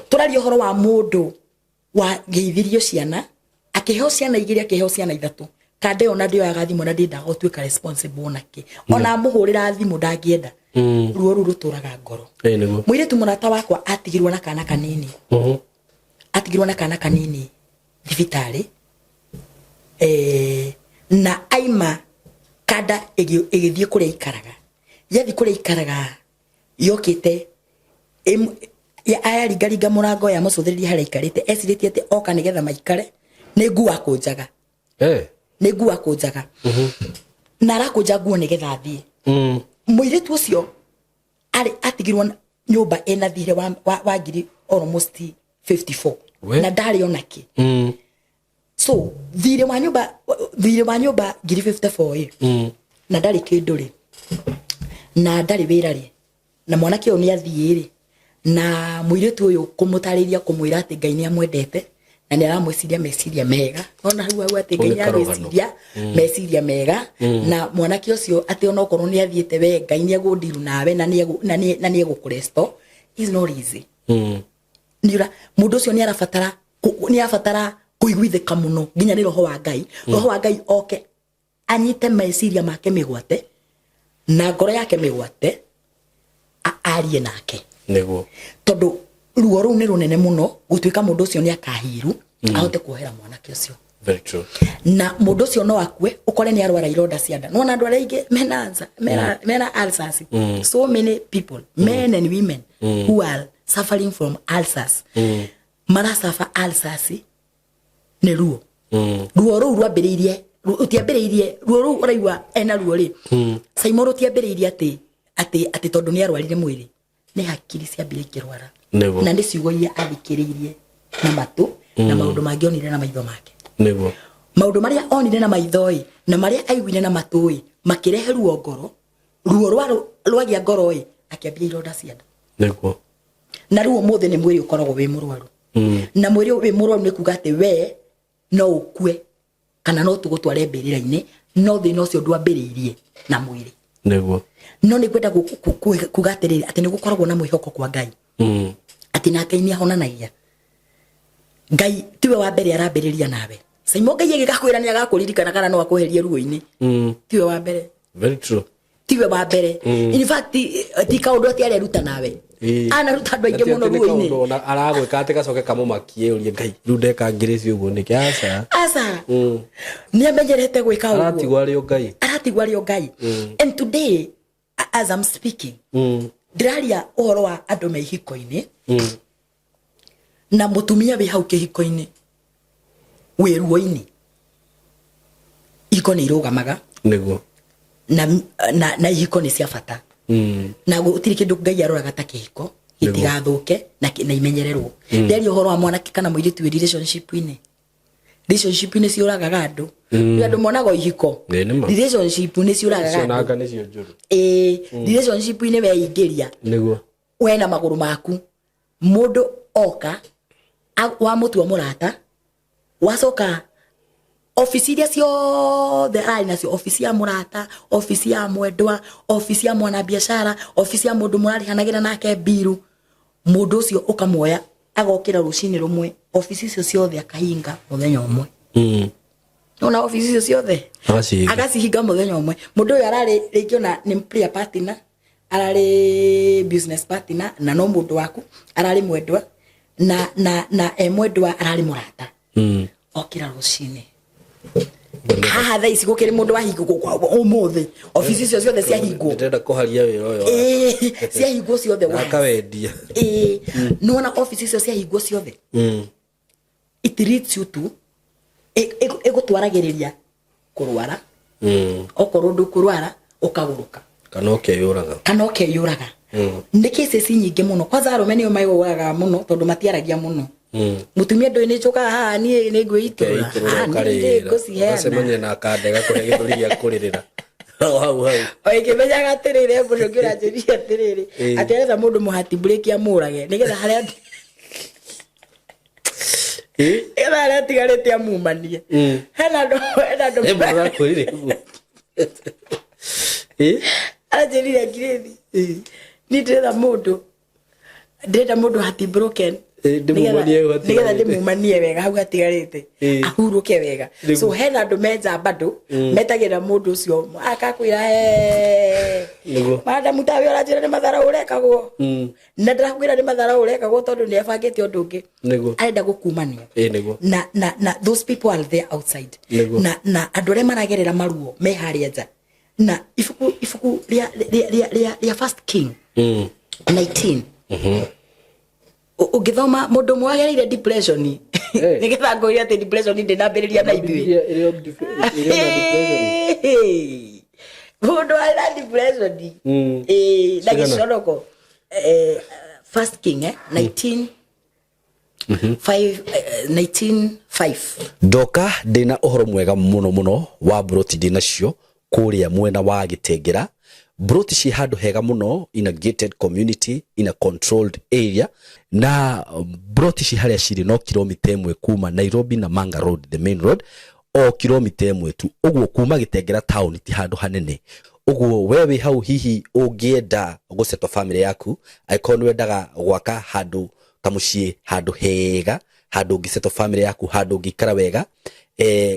Tũraria ũhoro wa mũndũ wageithirio ciana, akĩheo ciana igĩrĩ, akĩheo ciana ithatũ, kanda ĩyo na ndĩoyaga thimũ na ndĩendaga gũtuĩka responsible onake, ona amũhũrĩra thimũ ndangĩenda. Ruo rũu rũtũraga ngoro. Ĩĩ, nĩguo. Mũirĩtu mũrata wakwa atigirwo na kana kanini. Atigirwo na kana kanini thibitarĩ, na aima kanda ĩgĩthiĩ kũrĩa ikaraga, yathiĩ kũrĩa ikaraga yokĩte ayaringaringa mũrango, yamũcũthĩrĩria harĩa aikarĩte, ecirĩtie atĩ oka nĩgetha maikare, nĩ nguo akũnjaga. Nĩ nguo akũnjaga, na arakũnja nguo nĩgetha athiĩ. Mũirĩtu ũcio arĩ atigirwo nyũmba ĩna thirĩ wa ngiri almost 54. We. Na ndarĩ ona kĩ. So thirĩ wa nyũmba ngiri 54 ĩ, na ndarĩ kĩndũ rĩ, na ndarĩ wĩra rĩ, na mwanake ũyũ nĩ athiĩ rĩ, na mũirĩtu ũyũ kũmũtarĩria, kũmwĩra atĩ Ngai nĩ amwendete na nĩ aramwĩciria meciria mega, ona hau hau atĩ Ngai Kau nĩ nĩ karũgano. aragwĩciria meciria mega, na mwanake ũcio atĩ ona okorwo nĩ athiĩte, we Ngai nĩ egũndiru nawe na nĩ egũkũresto is not easy. Nĩũra mũndũ ũcio nĩ arabatara kũiguithĩka mũno nginya nĩ roho wa Ngai. Roho wa Ngai oke anyite meciria make mĩgwate na ngoro yake mĩgwate, arie nake. Tondũ ruo rũu nĩ rũnene mũno gũtuĩka mũndũ ũcio nĩ akahiru ahote kuohera mwanake ũcio. Very true. Na mũndũ ũcio no akue, ũkore nĩ arwara ironda cia nda. Nĩwona andũ arĩa aingĩ mena ulcer, mena ulcers, so many people, men and women who are suffering from ulcers, marasafa ulcers nĩ ruo. Ruo rũu rwambĩrĩirie, rũtiambĩrĩirie, ruo rũu ũraigua ena ruo rĩ, Saimo, rũtiambĩrĩirie atĩ tondũ nĩ arwarire mwĩrĩ, nĩ hakiri ciambire ikĩrwara. Na nĩ ciugo iria athikĩrĩirie na matũ na maũndũ mangĩ onire na maitho make. Maũndũ marĩa onire na maitho ĩ, na marĩa aiguire na matũ ĩ, makĩrehe ruo ngoro. Ruo rwagĩa ngoro ĩ, akĩambia ironda cia nda. Na rĩu ũmũthĩ nĩ mwĩrĩ ũkoragwo wĩ mũrwaru. Na mwĩrĩ wĩ mũrwaru nĩ kuga atĩ we no ũkue kana no tũgũtware mbĩrĩra-inĩ, no thĩna ũcio ndwambĩrĩirie na mwĩrĩ. No nĩ ngwenda kuga atĩrĩrĩ, atĩ nĩ gũkoragwo na mwĩhoko kwa Ngai, atĩ na Ngai nĩ ahonanagia. Ngai tiwe wa mbere arambĩrĩria nawe, Saimo. Ngai agĩgakwĩra nĩ agakũririkana kana no akweherie ruo-inĩ, tiwe wa mbere. Very true. Tiwe wa mbere. In fact, ti kaũndũ atĩ areruta nawe. Anaruta andũ aingĩ mũno ruo-inĩ. Aragwĩka atĩ gacoke kamũmakie ũrie Ngai rĩu ndeka ngĩrĩci ũguo nĩkĩ aca. Aca, nĩ amenyerete gwĩka ũguo. Aratigwo arĩ o Ngai. Aratigwo arĩ o Ngai. And today, as I'm speaking, ndĩraria ũhoro wa andũ me ihiko-inĩ na mũtumia wĩ hau kĩhiko-inĩ wĩ ruo-inĩ. Ihiko nĩ irũgamaga. Nĩguo. Na ihiko nĩ cia bata na gũtirĩ kĩndũ Ngai aroraga ta kĩhiko gĩtigathũke na imenyererwo. Ndĩraria ũhoro wa mwanake kana mũirĩtu wĩ relationship-inĩ. Relationship-inĩ ciũragaga andũ. Nĩ andũ monaga o ihiko. Ĩĩ, nĩ ma. Relationship nĩ ciũragaga Icio andũ. Nanga nĩcio njũru. Ĩĩ, relationship-inĩ weingĩria we na magũrũ maku, mũndũ oka wamũtua mũrata, wacoka obici iria ciothe ararĩ nacio, obici ya mũrata, obici ya mwendwa, obici ya mwanabiacara, obici ya mũndũ mũrarĩhanagĩra nake mbiru, mũndũ ũcio ũkamuoya agokĩra rũcinĩ rũmwe, obici icio ciothe akahinga mũthenya ũmwe. Nona obici icio ciothe Agacihinga. Agacihinga mũthenya ũmwe. Mũndũ ũyũ ararĩ rĩngĩ ona nĩ prayer partner, ararĩ business partner, na no mũndũ waku ararĩ mwendwa, na e mwendwa ararĩ mũrata. Okĩra rũcinĩ haha thaa ici gũkĩrĩ mũndũ wahingwo ũmũthĩ, obici icio ciothe ciahingwo. Ndĩrenda kũharia wĩra ũyũ. Ĩĩ, ciahingwo ciothe Na once. Akawendia. Ĩĩ, nĩwona obici icio ciahingwo ciothe, it leads you to ĩgũtwaragĩrĩria kũrwara. Okorwo ndũkũrwara, ũkagũrũka. Kana ũkeyũraga. Kana ũkeyũraga. Nĩ cases nyingĩ mũno. Kwanza arũme nĩo meyũragaga mũno tondũ matiaragia mũno. Mũtumia ndũĩ nĩ njũkaga haha niĩ nĩ ngwĩitũrũra. Ũkeitũrũra. Haha niĩ nĩ Ũkarĩra. ngũciheana. Ũgacemania na kandega kũrĩa gĩthũri gĩa kũrĩrĩra o hau hau. O ĩkĩmenyaga atĩrĩrĩ, mũndũ ũngĩ ũranjĩrire atĩrĩrĩ, atĩ aretha mũndũ mũhati breki amũrage nĩgetha harĩa nĩgetha harĩa atigarĩte amumanie. Hena andũ Ĩ, mũndũ arakwĩrire ũguo? Ĩ? Anjĩrire ngirĩthi niĩ ndĩretha mũndũ, ndĩrenda mũndũ hati broken. Ĩ, ndĩmumanie hau nĩgetha hatigarĩte. Ndĩmumanie wega hau hatigarĩte, ahurũke wega. So hena andũ menja bado metagĩrĩra mũndũ ũcio akakwĩra, "Madam, tawe ũranjĩra nĩ mathara ũrekagwo." Na ndĩrakwĩra nĩ mathara ũrekagwo tondũ nĩ ebangĩte ũndũ ũngĩ. Arenda gũkumania. Ĩ, nĩguo. Na those people are there outside. Na andũ arĩa maragerera maruo me harĩa nja na ibuku rĩa First King 19. Ũngĩthoma mũndũ ũmwe wagereire depression, nĩgetha ngũire atĩ depression ndĩnambĩrĩria na ithuĩ. Bibilia ĩrĩ ona depression. Mũndũ arĩ na depression, ĩĩ, na Cigana? gĩconoko. First King, 19 5, 19 5. Ndoka ndĩna ũhoro mwega mũno mũno wa mburoti ndĩnacio kũrĩa mwena wa Gĩtengera. Mburoti ciĩ handũ hega mũno, in a gated community, in a controlled area, na mburoti ci harĩa cirĩ no kilomita 1 kuma Nairobi na Manga Road, the main road, o kilomita 1 tu ũguo kuma Gĩtengera town, ti handũ hanene ũguo. We wĩ hau hihi ũngĩenda gũsettle family yaku, angĩkorwo nĩ wendaga gwaka handũ kamũciĩ, handũ hega, handũ ũngĩsettle family yaku, handũ ũngĩikara wega,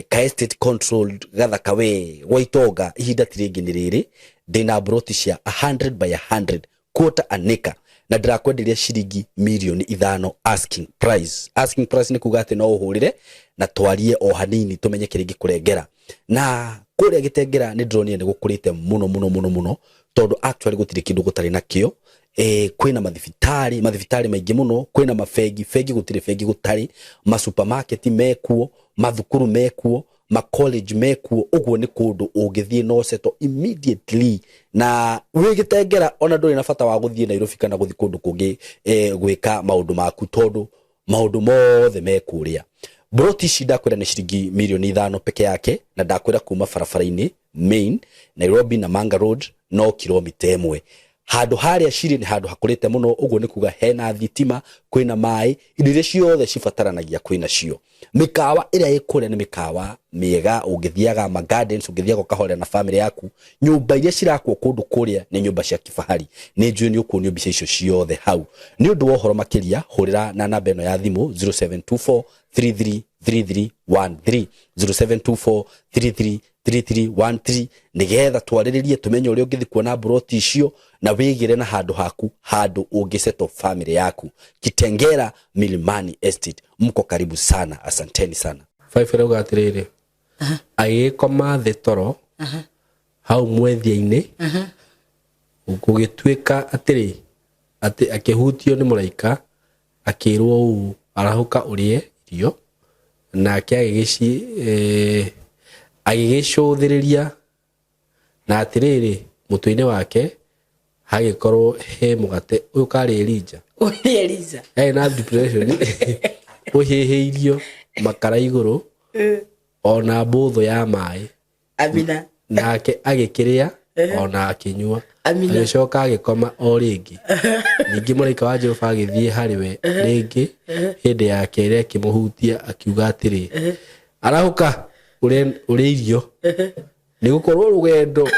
ka estate controlled gathaka we gwa itonga, ihinda ti rĩngĩ nĩ rĩrĩ. Ndĩna mburoti cia 100 by 100, quarter an acre, na ndĩrakwenderia ciringi mirioni 5 asking price. Asking price nĩ kuga atĩ no ũhũrĩre na twarie o hanini tũmenye kĩrĩa ingĩkũrengera. Na kũrĩa Gĩtengera nĩ ndĩronire nĩ gũkũrĩte mũno mũno mũno mũno, tondũ actually gũtirĩ kĩndũ gũtarĩ nakĩo. Kwĩna mathibitarĩ maingĩ mũno, kwĩna mabengi, bengi gũtirĩ bengi gũtarĩ, masupermarket mekuo, mathukuru mekuo, macollege mekuo. Ũguo nĩ kũndũ ũngĩthiĩ no settle immediately na wĩ Gĩtengera, ona ndũrĩ na bata wa gũthiĩ Nairobi kana gũthiĩ kũndũ kũngĩ gwĩka maũndũ maku, tondũ maũndũ mothe me kũrĩa. Mburoti ici ndakwĩra nĩ ciringi mirioni 5 peke yake, na ndakwĩra kuma barabara-inĩ main Nairobi na Manga Road no kilomita 1. Handũ harĩa cirĩ nĩ handũ hakũrĩte mũno, ũguo nĩ kuga hena thitima, kwĩna maĩ, indo iria ciothe cibataranagia kwĩna cio. Mĩkawa ĩrĩa ĩ kũrĩa nĩ mĩkawa mĩega, ũngĩthiaga ma gardens, ũngĩthiaga ũkahorera na family yaku. Nyũmba iria cirakwo kũndũ kũrĩa nĩ nyũmba cia kifahari. Nĩ njũĩ nĩ ũkuonio mbica icio ciothe hau. Nĩ ũndũ wa ũhoro makĩria, hũrĩra na namba ĩno ya thimũ 0724 333313, 0724 33. 3313 nigetha twarĩrĩrie tũmenye ũrĩa ũngĩthiĩ kuona mburoti icio na wĩgĩre na handũ haku handũ ũngĩsettle family yaku. Kitengela Milimani Estate, mko karibu sana, asanteni sana. Five ĩrauga atĩrĩrĩ, agĩgĩkoma thĩ toro hau mwethia-inĩ, gũgĩtuĩka atĩrĩ, atĩ akĩhutio nĩ mũraika, akĩrwo ũũ, arahũka ũrĩe irio. Nake agĩgĩcũthĩrĩria, na atĩrĩrĩ, mũtwe-inĩ wake hagĩkorwo he mũgate. Ũyũ karĩ Elija. Ũyũ nĩ Eliza. Yarĩ na depression, ũhĩhĩirio makara igũrũ, ona mbũthũ ya maĩ. Amina. Nake agĩkĩrĩa ona akĩnyua. Amina. Agĩcoka agĩkoma o rĩngĩ. Ningĩ mũraika wa Jehova agĩthiĩ harĩ we rĩngĩ hĩndĩ ya kerĩ, akĩmũhutia, akiuga atĩrĩ, arahũka ũrĩe irio, nĩ gũkorwo rũgendo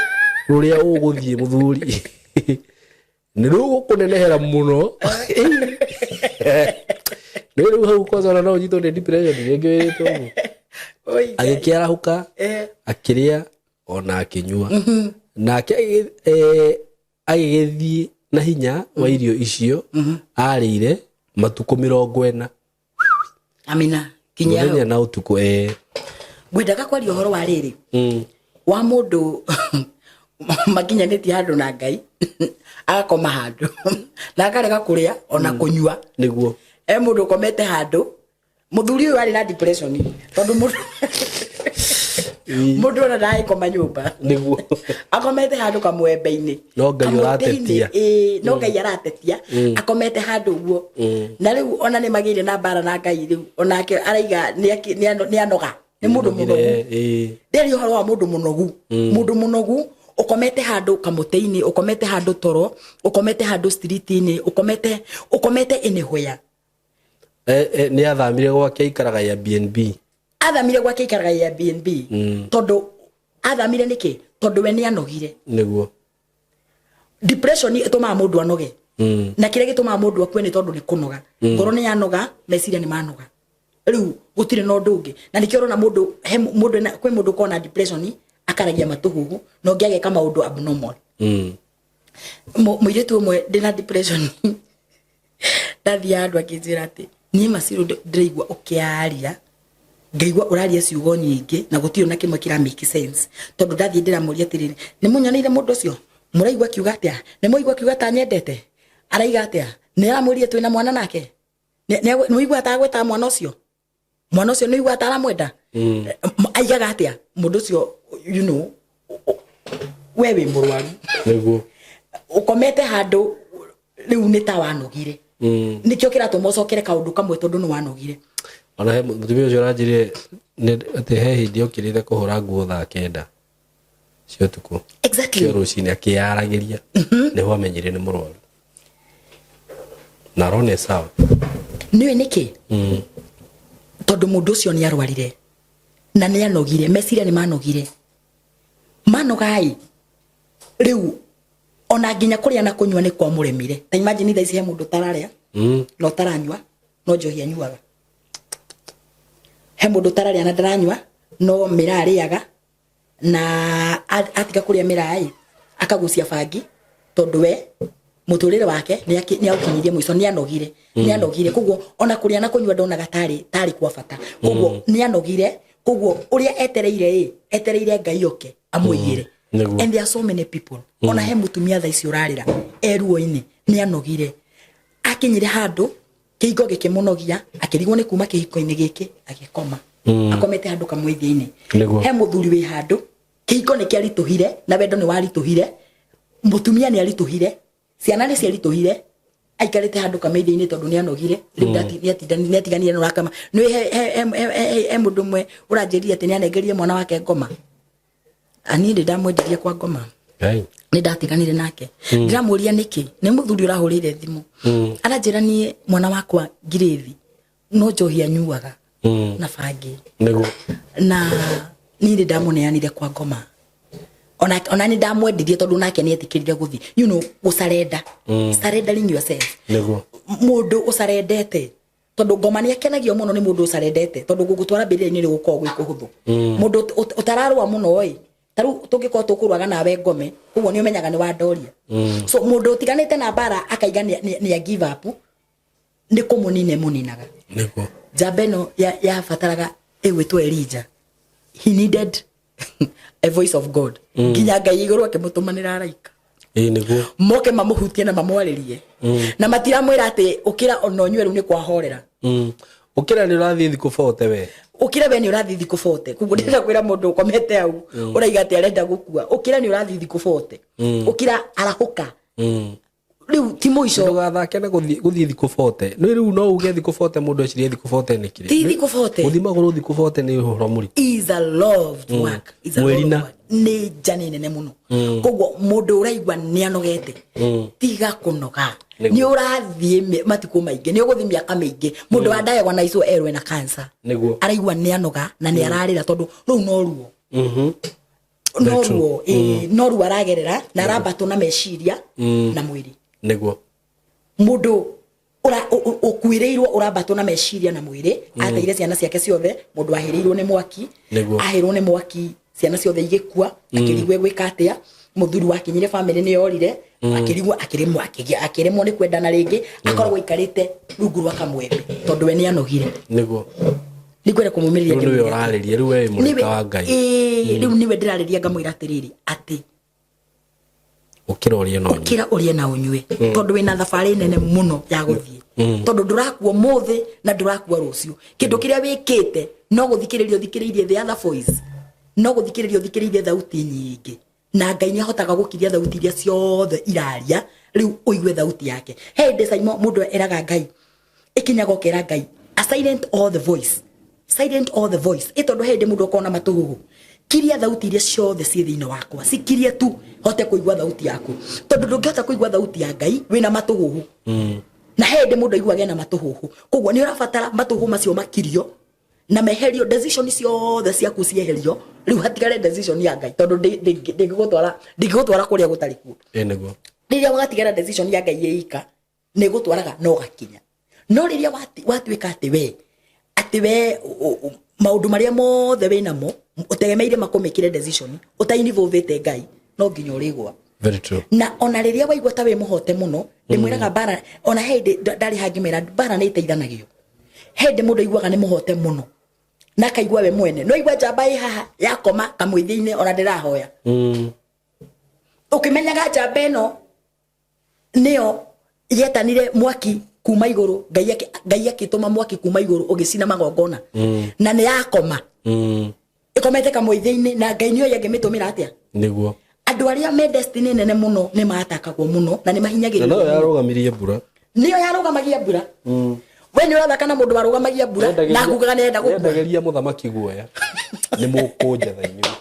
rũrĩa ũgũthiĩ, mũthuri, nĩ rũgũkũnenehera mũno. Nĩ rĩu hau kwanza ona no ũnyitwo nĩ depression rĩngĩ wĩrĩtwo ũguo. Oi, Ngai. Agĩkĩarahũka, akĩrĩa ona akĩnyua. Nake agĩgĩthiĩ na hinya wa irio icio arĩire matukũ 40. Amina. Kinyia hau. Mũthenya na ũtukũ. Ngwendaga kwaria ũhoro wa rĩrĩ wa mũndũ makinyanĩtie handũ na Ngai, agakoma handũ na akarega kũrĩa ona kũnyua. E mũndũ ũkomete handũ, mũthuri ũyũ arĩ na depression, tondũ mũndũ ona ndagĩkoma nyũmba. Akomete handũ kamwembe-inĩ. No Ngai Kamũtĩ-inĩ, ũratetia. Ĩĩ, no Ngai aratetia. Akomete handũ ũguo, na rĩu ona nĩ magĩire na mbara na Ngai. Rĩu onake araiga nĩ anoga, nĩ mũndũ mũnogu. Ndĩrĩ ũhoro wa mũndũ mũnogu, mũndũ mũnogu ũkomete handũ kamũtĩ-inĩ, ũkomete handũ toro, ũkomete handũ street-inĩ, ũkomete anywhere. Nĩ athamire gwake, aikaraga Airbnb. Athamire gwake, aikaraga Airbnb. Tondũ athamire nĩkĩ? Tondũ we nĩ anogire. Depression ĩtũmaga mũndũ anoge. Na kĩrĩa gĩtũmaga mũndũ akue nĩ tondũ nĩ kũnoga. Ngoro nĩ yanoga, meciria nĩ manoga, rĩu gũtirĩ na ũndũ ũngĩ. Na nĩkĩo ũrona mũndũ he mũndũ kwĩ mũndũ ũkoragwo na depression akaragia matũhũhũ, na ũngĩ ageka maũndũ abnormal. Mũirĩtu ũmwe ndĩna depression, ndathiaga andũ akĩnjĩra atĩ niĩ Maciru ndĩraigua ũkĩaria, ngaigua ũraria ciugo nyingĩ na gũtirĩ na kĩmwe kĩra make sense. Tondũ ndathiĩ ndĩramũria atĩrĩrĩ, nĩ mũnyoneire mũndũ ũcio, mũraigua akiuga atĩa? Nĩ mũigua akiuga ta nyendete? Araiga atĩa? Nĩ aramwĩrire twĩna mwana nake? Nĩ ũigua ta agwetaga mwana ũcio? Mwana ũcio nĩ ũigua ta aramwenda? Aigaga atĩa mũndũ ũcio? We wĩ mũrwaru. Ũkomete handũ rĩu nĩ ta wanogire. Nĩkĩo kĩratũma ũcokere kaũndũ kamwe, tondũ nĩ wanogire. Ona he mũtumia ũcio ũranjĩrire atĩ he hĩndĩ okĩrĩte kũhũra nguo thaa 9 cia ũtukũ, cia rũcinĩ, akĩyaragĩria, nĩho amenyire nĩ mũrwaru na arone sawa. Nĩũĩ nĩkĩ? Tondũ mũndũ ũcio nĩ arwarire na nĩ anogire, meciria nĩ manogire. Manogai rĩu ona nginya kũrĩa na kũnyua nĩ kwamũremire. Ta imagine thaa ici he mũndũ ũtararĩa na ũtaranyua, no njohi anyuaga. He mũndũ ũtararĩa na ndaranyua, no mĩraa arĩaga, na atiga kũrĩa mĩraa ĩ, akagucia bangi, tondũ we mũtũrĩre wake nĩ aũkinyirie mũico, nĩ anogire, nĩ anogire. Koguo ona kũrĩa na kũnyua ndonaga tarĩ kwa bata. Koguo nĩ anogire. Koguo ũrĩa etereire ĩ, etereire Ngai oke amũigĩre. And there are so many people. Ona he mũtumia thaa ici ũrarĩra e ruo-inĩ, nĩ anogire, akinyire handũ kĩhingo gĩkĩmũnogia, akĩrigwo nĩ kuma kĩhiko-inĩ gĩkĩ, agĩkoma. Akomete handũ kamũithia-inĩ. He mũthuri wĩ handũ kĩhiko nĩ kĩaritũhire, na wendo nĩ waritũhire, mũtumia nĩ aritũhire, ciana nĩ ciaritũhire, aikarĩte handũ kamĩithia-inĩ tondũ nĩ anogire rĩu. Nĩ atiganire na ũrakama. Nĩ he mũndũ ũmwe ũranjĩrire atĩ nĩ anengerire mwana wake ngoma. Niĩ ndĩ ndamwendirie kwa ngoma. Ngai. Nĩ ndatiganire nake. Ndĩramũria nĩkĩ. Nĩ mũthuri ũrahũrĩire thimũ, aranjĩra niĩ mwana wakwa ngirĩthi no njohi anyuaga na bangi. Na niĩ nĩ ndamũneanire kwa ngoma. Ona nĩ ndamwendirie, tondũ nake nĩ etĩkĩrire gũthiĩ, gũcarenda, surrendering yourself. Mũndũ ũcarendete. Tondu ngoma nĩ akenagio mũno nĩ mũndũ ũcarendete, tondu gũgũtwara mbĩrĩra-inĩ nĩ gũkoragwo gwĩ kũhũthũ. Mũndũ ũtararũa mũno ĩ, ta rĩu tũngĩkorwo tũkũrũaga nawe ngome, koguo nĩ ũmenyaga nĩ wandoria. So mũndũ ũtiganĩte na mbara akaiga nĩ a give up, nĩ kũmũnina ĩmũninaga. Njamba ĩno yabataraga ĩgwĩtwo Elijah, he needed a voice of God. Nginya Ngai igũrũ akĩmũtũmanĩra araika Ĩĩ nĩguo. Moke mamũhutie na mamwarĩrie, na matiramwĩra atĩ ũkĩra ona ũnyue, rĩu nĩ kwahorera. Ũkĩra, nĩ ũrathiĩ thikũ 40 we. Ũkĩra we, nĩ ũrathiĩ thikũ 40. Koguo ndĩrenda kwĩra mũndũ ũkomete hau ũraiga atĩ arenda gũkua, ũkĩra, nĩ ũrathiĩ thikũ 40. Ũkĩra, arahũka. Rĩu ti mũico. Ndũgathake na gũthiĩ thikũ 40. Nĩ rĩu no uge thikũ 40, mũndũ ecirie thikũ 40 nĩ kĩrĩ. Ti thikũ 40. Gũthiĩ magũrũ thikũ 40 nĩ ũhoro mũritũ. Is a loved work, is a lot of Mwĩrina. work. Nĩ njani nene mũno. Koguo mũndũ ũraigua nĩ anogete, tiga kũnoga. Nĩ ũrathiĩ matukũ maingĩ, nĩ ũgũthiĩ mĩaka mĩingĩ. Mũndũ wa diagnosed erwo ena cancer, araigua nĩ anoga na nĩ ararĩra tondũ rũu no ruo, no Very true. ruo, ĩĩ, no ruo aragerera na arambatwo na meciria na mwĩrĩ. Mũndũ ũkuĩrĩirwo ũrambatwo na meciria na mwĩrĩ, ateire ciana ciake ciothe, mũndũ ahĩrĩirwo nĩ mwaki, ahĩrwo nĩ mwaki, ciana ciothe igĩkua, akĩrigwo egwĩka atĩa. Mũthuri wakinyire famĩlĩ nĩ yorire, akĩrigwo, akĩremwo, akĩremwo nĩ kwendana rĩngĩ, akoragwo aikarĩte rungu rwa kamwembe tondũ we nĩ anogire. Nĩngwenda kũmũmĩrĩria. Rĩu nĩwe ũrarĩria, rĩu we wĩ mũrata wa Ngai. Ĩĩ, rĩu nĩwe ndĩrarĩria, ngamwĩra atĩrĩrĩ, atĩ Ũkĩra ũrĩe na ũnyue. Ũkĩra ũrĩe na ũnyue, tondũ wĩna thabarĩ nene mũno ya gũthiĩ, tondũ ndũrakua ũmũthĩ na ndũrakua rũciũ. Kĩndũ kĩrĩa wĩkĩte no gũthikĩrĩria ũthikĩrĩirie the other voice, no gũthikĩrĩria ũthikĩrĩirie thauti nyingĩ, na Ngai nĩ ahotaga gũkiria thauti iria ciothe iraria, rĩu ũigue thauti yake. He hĩndĩ Saimo mũndũ eraga Ngai, ĩkinyaga ũkera Ngai a silent all the voice, silent all the voice, ĩ tondũ he hĩndĩ mũndũ akona matũhũhũ, kiria thauti iria ciothe ciĩ thĩinĩ wakwa, cikirie tu hote kũigua thauti yaku, tondũ ndũngĩhota kũigua thauti ya Ngai wĩna matũhũhũ. Na he hĩndĩ mũndũ aiguaga ena matũhũhũ, koguo nĩ ũrabatara matũhũhũ macio makirio na meherio, decision ciothe ciaku cieherio, rĩu hatigare decision ya Ngai, tondũ ndĩngĩgũtwara kũrĩa gũtarĩ kuo. Ĩĩ nĩguo. Rĩrĩa watigara decision ya Ngai ĩika, nĩ gũtwaraga no gakinya. No rĩrĩa watuĩka atĩ we maũndũ marĩa mothe wĩ namo ũtegemeire makũmĩkĩre decision, ũtainvolvĩte Ngai, no nginya ũrĩgwa. Very true. Na ona rĩrĩa waigua ta wĩ mũhote mũno, ndĩmwĩraga mbara, ona he hĩndĩ ndarĩ hangĩmera mbara nĩ ĩteithanagio. He hĩndĩ mũndũ aiguaga nĩ mũhote mũno na akaigua we mwene no igua njamba ĩ haha yakoma kamũithĩ-inĩ, ona ndĩrahoya ũkĩmenyaga njamba ĩno nĩyo yetanire mwaki kuma igũrũ, Ngai akĩtũma mwaki kuma igũrũ ũgĩcina magongona, na nĩ yakoma, ĩkomete kamũithĩ-inĩ, na Ngai nĩoĩ angĩmĩtũmĩra atĩa. Andũ arĩa me destiny nene mũno nĩ matakagwo mũno na nĩ Na mahinyagĩrĩrio noyo mũno. Yarũgamirie mbura. Nĩyo yarũgamagia mbura. We nĩ ũrathaka na mũndũ warũgamagia mbura na akugaga nĩ enda gũkua. Yendagĩria mũthamaki guoya, nĩ mũkũnjetha inyuĩ.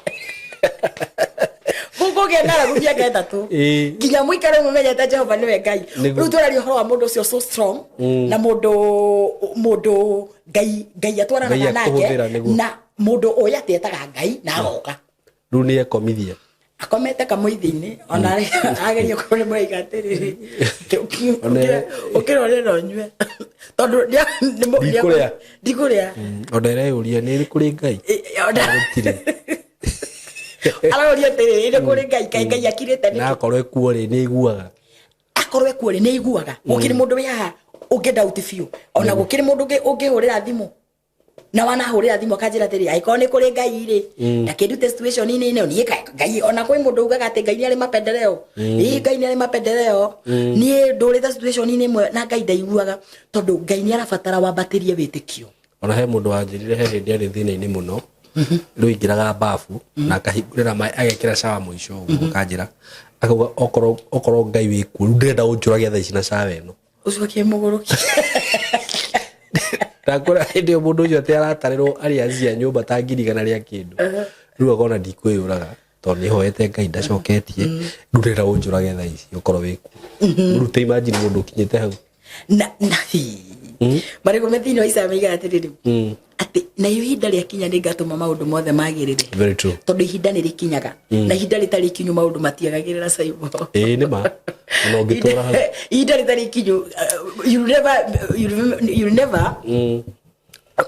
Gũkũgĩa ng'aragu mĩaka 3 nginya mũikare mũmenyete Jehova nĩwe Ngai. Rĩu tũraria ũhoro wa mũndũ ũcio so strong, na mũndũ Ngai atwaranaga Ngai nake, akũhũthĩra, nĩguo. na mũndũ ũyũ atĩ etaga Ngai na agoka. Rĩu nĩ ekomithia. Akomete kamũithĩ-inĩ, ona ageria kũrĩ mũraiga atĩrĩrĩ, ũkĩra ũrĩe na ũnyue, tondũ Ndikũrĩa. Ndikũrĩa. Ona ĩreyũria nĩ kũrĩ Ngai. Gũtirĩ. Aroria atĩrĩrĩ, nĩ kũrĩ Ngai? Kaĩ Ngai akirĩte Na nĩkĩ? akorwo ekuo rĩ, nĩ aiguaga? Akorwo ekuo rĩ, nĩ aiguaga? Gũkĩrĩ mũndũ wĩ haha ũngĩenda uti biũ, ona gũkĩrĩ mũndũ ũngĩhũrĩra thimũ, na wanahũrĩra thimũ akanjĩra atĩrĩ, angĩkorwo nĩ kũrĩ Ngai rĩ, ndakĩndute situation-inĩ ĩno niĩ Ngai. Ona kwĩ mũndũ ugaga atĩ Ngai nĩ arĩ mapendeleo. Ĩĩ, Ngai nĩ arĩ mapendeleo. Niĩ ndũrĩte situation-inĩ ĩmwe na Ngai ndaiguaga, tondũ Ngai nĩ arabatara wambatĩrie wĩtĩkio. Ona he mũndũ wanjĩrire he hĩndĩ arĩ thĩna-inĩ mũno, rĩu aingĩraga bafu na akahingũrĩra maĩ, agekĩra cawa mũico ũguo, akanjĩra akauga, okorwo Ngai wĩ kuo, rĩu ndĩrenda ũnjũrage thaa ici na cawa ĩno. Ũcio akĩmũgũrũkia. Ndakũra hĩndĩ ĩyo mũndũ ũcio atĩ aratarĩrwo arĩa nyũmba ta 100,000 rĩa kĩndũ, rĩu akona ndikwĩyũraga tondũ nĩ hoete Ngai ndacoketie, rĩu ndĩrenda ũnjũrage thaa ici okorwo wĩ kuo. Rĩu ta imagine mũndũ ũkinyĩte hau. Na marĩgũ me thĩinĩ wa Isaya maigaga atĩrĩrĩ, atĩ nayo ihinda rĩakinya nĩ ngatũma maũndũ mothe magĩrĩre. Very true. Tondũ ihinda nĩ rĩkinyaga, na ihinda rĩtarĩ ikinyu maũndũ matiagagĩrĩra, Saibo. Ĩĩ nĩ ma, ona ũngĩtũra hau. Ihinda rĩtarĩ ikinyu, You never, you never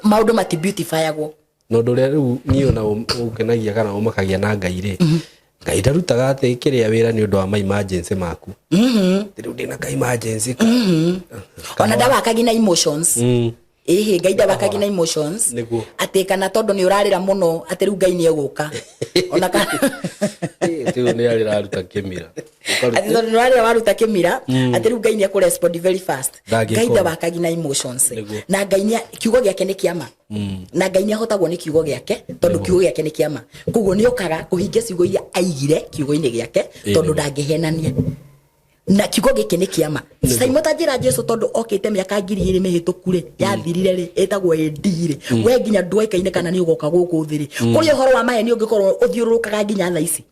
maũndũ mati beautifyagwo. Na ũndũ ũrĩa rĩu niĩ ona ũngenagia kana ũmakagia na Ngai rĩ, Ngai ndarutaga atĩ kĩrĩa wĩra nĩ ũndũ wa ma emergency maku. Atĩ rĩu ndĩna ka emergency ka Ona ndawakagi na emotions. Ĩhĩ, Ngai ndawakagi na emotions. Atĩ kana tondũ nĩ ũrarĩra mũno atĩ rĩu Ngai nĩ egũka ona kana Atĩ ũyũ nĩ arĩra aruta kĩmira. Atĩ tondũ nĩ ũrarĩra waruta kĩmira, atĩ rĩu Ngai nĩ ekũrespond very fast. Ndangĩkorwo. Ngai ndawakagi na emotions. Na Ngai nĩ kiugo gĩake nĩ kĩama, na Ngai nĩ ahotagwo nĩ kiugo gĩake, tondũ kiugo gĩake nĩ kĩama. Koguo nĩ okaga kũhingia ciugo iria aigire kiugo-inĩ gĩake, tondũ ndangĩhenania, na kiugo gĩkĩ nĩ kĩama. Saimo, ta njĩra, Jesu tondũ okĩte mĩaka 2000 mĩhĩtũku rĩ, yathirire rĩ, ĩtagwo AD rĩ, we nginya ndwoĩkaine kana nĩ ũgoka gũkũ thĩ rĩ, kũrĩ ũhoro wa maheni ũngĩkorwo ũthiũrũrũkaga nginya thaa ici?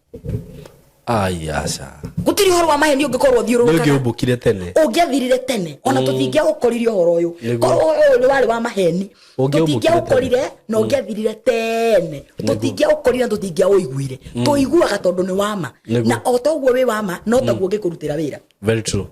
Ai, aca. Gũtirĩ ũhoro wa maheni ũngĩkorwo Nĩ ũthiũrũrũkaga. Ũngĩũmbũkire tene. Ũngĩathirire tene, ona tũtingĩaũkorire ũhoro ũyũ. Korwo ũyũ nĩ warĩ wa maheni, Ũngĩaũmbũkire. Tũtingĩaũkorire na ũngĩathirire tene. Tũtingĩaũkorire na tũtingĩaũiguire. Tũiguaga tondũ nĩ wama. Na o ta ũguo wĩ wama, no taguo ũngĩkũrutĩra wĩra. Very true.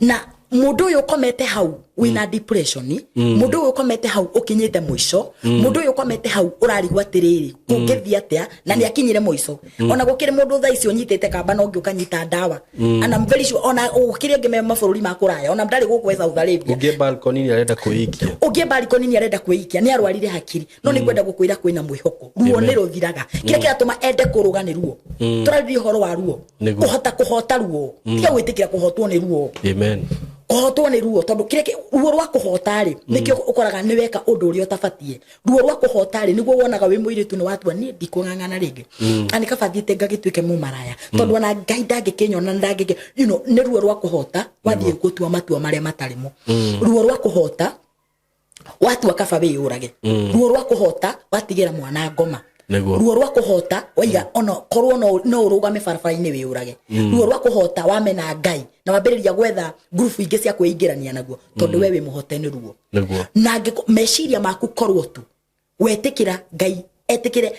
Na mũndũ ũyũ ũkomete hau wĩna depression, mũndũ ũyũ ũkomete hau ũkinyĩte mũico, mũndũ ũyũ ũkomete hau ũrarigwo atĩrĩrĩ, kũngĩthiĩ atĩa, na nĩ akinyire mũico. Ona gũkĩrĩ mũndũ thaa ici ũnyitĩte kamba na ũngĩ ũkanyita ndawa, and I'm very sure ona gũkĩrĩ angĩ me mabũrũri ma kũraya, ona ndarĩ gũkũ Saudi Arabia. Ũngĩ balcony nĩ arenda kwĩikia. Ũngĩ balcony nĩ arenda kwĩikia, nĩ arwarire hakiri. No nĩ ngwenda gũkwĩra kwĩna mwĩhoko. Ruo nĩ rũthiraga. Kĩrĩa kĩratũma ende kũrũga nĩ ruo. Tũrarĩria ũhoro wa ruo. Kũhota kũhota ruo, tiga gwĩtĩkĩra kũhotwo nĩ ruo. Amen. Kũhotwo nĩ ruo, tondũ kĩrĩa ruo rwa kũhota rĩ, nĩkĩo ũkoraga nĩ weka ũndũ ũrĩa ũtabatiĩ. Ruo rwa kũhota rĩ, nĩguo wonaga wĩ mũirĩtu nĩ watua, niĩ ndikũng'ang'ana rĩngĩ, na nĩ kaba thiĩte ngagĩtuĩke mũmaraya, tondũ ona Ngai ndangĩkĩnyona, ndangĩkĩ nĩ ruo rwa kũhota wathiĩ gũtua matua marĩa matarĩ mo. Ruo rwa kũhota watua kaba wĩyũrage. Ruo rwa kũhota watigĩra mwana ngoma. Ruo rwa kũhota waiga ona korwo no ũrũgame barabara-inĩ wĩyũrage. Ruo rwa kũhota wamena Ngai na wambĩrĩria gwetha ngurubu ingĩ cia kwĩingĩrania naguo, tondũ we wĩ mũhote nĩ ruo. Na meciria maku korwo tu wetĩkĩra Ngai etĩkĩre,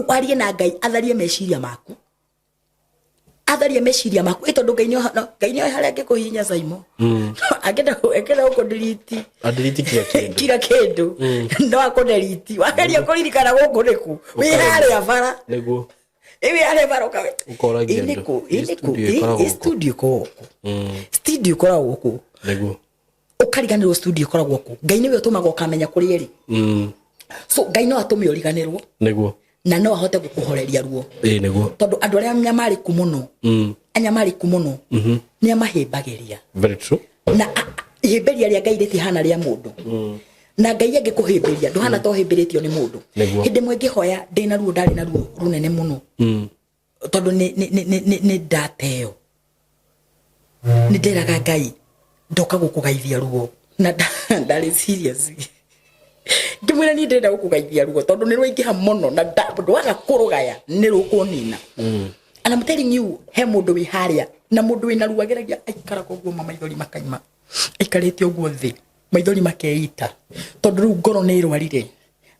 warie na Ngai atharie meciria maku, atharie meciria maku, ĩ tondũ Ngai nĩ no, Ngai nĩ harĩa angĩkũhihinya, Saimo, angĩenda gũkũndiriti. Adiriti kila kĩndũ. Kila kĩndũ no akũndiriti. Wageria kũririkana gũkũ nĩkũ wĩ harĩa bara. Ĩwĩ harĩa bara ũkawe. Ũkoragia Ĩ andũ. nĩkũ? Ĩ Ĩ nĩkũ? studio ĩkoragwo Ĩ kũ? studio ĩkoragwo kũ? Studio ĩkoragwo kũ? Ũkariganĩrwo studio ĩkoragwo kũ. Ngai nĩwe ũtũmaga ũkamenya kũrĩa ĩrĩ. So Ngai no atũme ũriganĩrwo. Na no ahote gũkũhoreria ruo. Ĩ nĩguo. Tondũ andũ arĩa anyamarĩku mũno, anyamarĩku mũno, nĩ amahĩmbagĩria. Very true. Na ihĩmbĩria rĩa Ngai rĩtihana rĩa mũndũ, na Ngai angĩkũhĩmbĩria ndũhana ta ũhĩmbĩrĩtio nĩ mũndũ. Hĩndĩ ĩmwe ngĩhoya ndĩna ruo, ndarĩ na ruo rũnene mũno, tondũ nĩ ndateo, nĩ nderaga Ngai ndoka gũkũgaithia ruo, na ndarĩ serious ngĩmwĩra niĩ ndĩrenda gũkũgaithia ruo tondũ nĩ rwaingĩha mũno, na ndwaga kũrũgaya nĩ rũkũnina. And I'm telling you, he mũndũ wĩ harĩa na mũndũ wĩna ruo ageragia aikaraga ũguo ma maithori makaima, aikarĩte ũguo thĩ maithori makeita, tondũ rĩu ngoro nĩ ĩrwarire,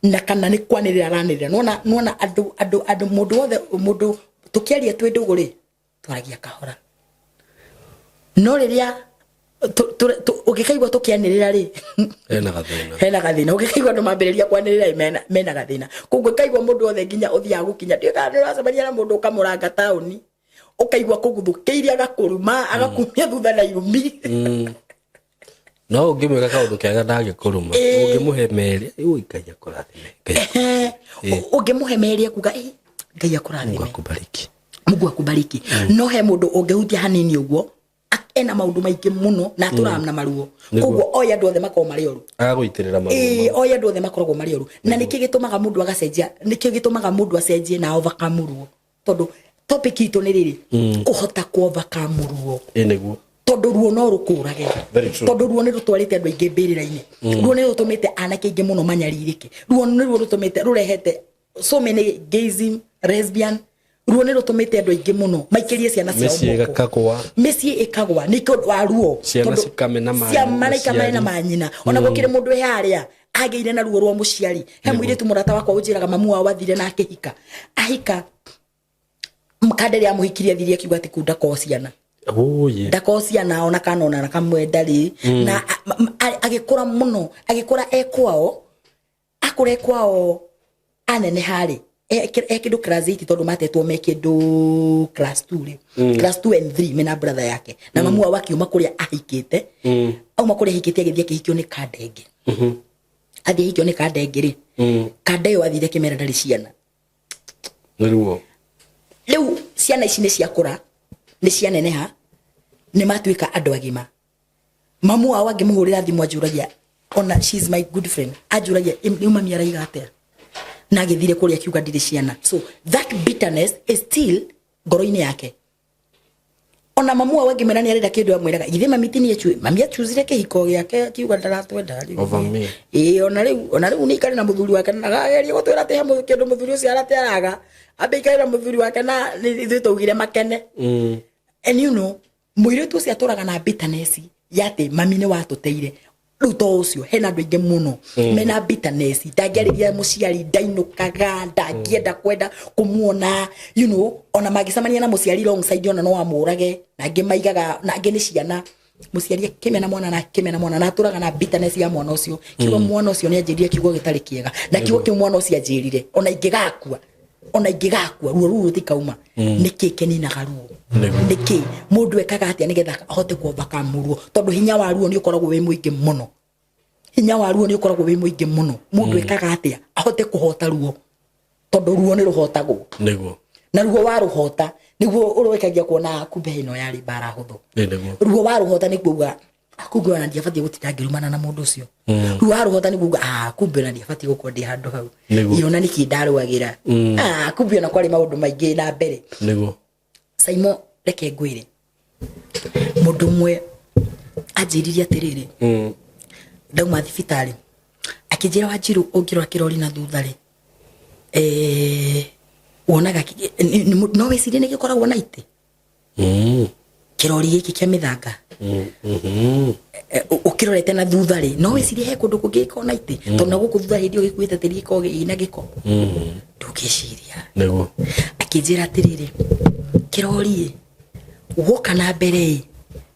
na kana nĩ kwanĩrĩra aranĩrĩra. Nona andũ mũndũ wothe, mũndũ tũkĩaria twĩ ndũgũ rĩ, twaragia kahora, no rĩrĩa ũngĩkaigua tũkĩanĩrĩra rĩ, Hena gathĩna. Hena gathĩna. Ũngĩkaigua andũ mambĩrĩria kwanĩrĩra ĩ, mena gathĩna. Koguo ũkaigua mũndũ wothe nginya ũthiaga gũkinya, ndiũĩ kana nĩ ũracemania na mũndũ ũkamũranga taũni, ũkaigua kũguthũkĩire, agakũruma, agakumia thutha na irumi. No ũngĩmwĩka kaũndũ kega ndangĩkũruma. Ũngĩmũhe merĩ, "Ui, Ngai akũrathime." Ngai Ũngĩmũhe merĩ akuga, "Ĩ, Ngai akũrathime." Mungu akubariki. Mungu akubariki. No he mũndũ ũngĩhutia hanini ũguo, ena maũndũ maingĩ mũno na atũraga na maruo. Koguo oĩ andũ othe makoragwo marĩ oru. Agagũitĩrĩra maruo. Ĩĩ, oĩ andũ othe makoragwo marĩ oru. Na nĩkĩ gĩtũmaga mũndũ agacenjia? Nĩkĩ gĩtũmaga mũndũ acenjie na overcome ruo? Tondũ topic itũ nĩ rĩrĩ, kũhota ku overcome ruo. Ĩ nĩguo. Tondũ ruo no rũkũrage. Very true. Tondũ ruo nĩ rũtwarĩte andũ aingĩ mbĩrĩra-inĩ. Ruo nĩ rũtũmĩte anake aingĩ mũno manyarirĩke. Ruo nĩruo rũtũmĩte rũrehete so many gayism, lesbian. Ruo nĩ rũtũmĩte andũ aingĩ mũno maikĩrie ciana ciao Mĩciĩ moko. ĩkagũa. Mĩciĩ ĩkagwa nĩ tondũ wa ruo. Ciana Tondũ cikamena ciana ikamena maciari. Manyina. Ona gũkĩrĩ mũndũ wĩ harĩa agĩire na ruo rwa mũciari. He mũirĩtu mũrata wakwa ũnjĩraga mamu wao athire na akĩhika, ahika kande rĩa mũhikirie athire akiuga atĩ kuu ndakorwo ciana. Ũyĩ. Ndakorwo ciana ona kana ona na kamwe ndarĩ na agĩkũra mũno, agĩkũra e kwao, akũra e kwao aneneha rĩ, e kĩndũ class 8, tondũ matetwo me kĩndũ class 2 rĩ, class 2 and 3 mena brother yake na mamu wao akiuma kũrĩa ahikĩte, auma kũrĩa ahikĩte agĩthiĩ akĩhikio nĩ kandenge. Athiĩ ahikio nĩ kandenge rĩ, kande ĩyo athire kĩmera ndarĩ ciana. Nĩ ruo. Rĩu ciana ici nĩ ciakũra, nĩ cianeneha, nĩ matuĩka andũ agima. Mamu wao angĩmũhũrĩra thimũ anjũragia, ona she is my good friend, anjũragia, "Rĩu mami araiga atĩa na agĩthire kũrĩa akiuga ndirĩ ciana?" So that bitterness is still ngoro-inĩ yake. Ona mamu wao angĩmwĩra nĩ arenda kĩndũ, amwĩraga, "Githĩ mami ti niĩ mami achuzire kĩhiko gĩake akiuga ndaratwenda rĩu." Over me. Ĩĩ, ona rĩu nĩ ikare na mũthuri wake na agerie gũtwĩra atĩ he kĩndũ mũthuri ũcio arate araga ambe ikare na mũthuri wake na ithuĩ twaugire makene. And you know, mũirĩtu ũcio atũraga na bitterness ya atĩ mami nĩ watũteire. Rĩu to ũcio, hena andũ aingĩ mũno mena bitterness, ndangĩarĩria mũciari, ndainũkaga, ndangĩenda kwenda kũmuona, ona mangĩcemania na mũciari wrong side, ona no amũrage. Na angĩ maigaga, na angĩ nĩ ciana, mũciari akĩmena mwana na akĩmena mwana na atũraga na bitterness ya mwana ũcio, kiugo mwana ũcio nĩ anjĩrire kiugo gĩtarĩ kĩega, na kiugo kĩu mwana ũcio anjĩrire, ona ingĩgakua, ona ingĩgakua, ruo rũu rũtikauma. Nĩkĩ kĩninaga ruo? Nĩkĩ mũndũ ekaga atĩa nĩgetha ahote kuovercome ruo? Tondũ hinya wa ruo nĩ ũkoragwo wĩ mũingĩ mũno, hinya wa ruo nĩ ũkoragwo wĩ mũingĩ mũno. Mũndũ ekaga atĩa ahote kũhota ruo? Tondũ ruo nĩ rũhotagwo. Na ruo warũhota nĩguo ũrwĩkagia kuona kumbe ĩno yarĩ mbara hũthũ. Nĩguo. Ruo warũhota nĩ kuuga, "Ah, kumbe ona ndiabatiĩ gũtinda ngĩrumana na mũndũ ũcio." Ruo warũhota nĩ kuuga, "Ah, kumbe ona ndiabatiĩ gũkorwo ndĩ handũ hau." Ĩ, ona nĩkĩ ndarũagĩra? Ah, kumbe ona kwarĩ maũndũ maingĩ na mbere. Saimo, reke ngwĩre, mũndũ ũmwe anjĩririe atĩrĩrĩ, ndauma thibitarĩ akĩnjĩra, "Wanjiru, ũngĩrora kĩrori na thutha rĩ, wonaga no wĩcirie nĩ gĩkoragwo na itĩ, kĩrori gĩkĩ kĩa mĩthanga. Ũkĩrorete na thutha rĩ, no wĩcirie he kũndũ kũngĩ gĩkoragwo na itĩ, tondũ na gũkũ thutha hĩndĩ ĩyo gĩkuĩte tĩri gĩkoragwo gĩna gĩko, ndũngĩciria." Akĩnjĩra atĩrĩrĩ, kĩrori ĩ woka na mbere ĩ,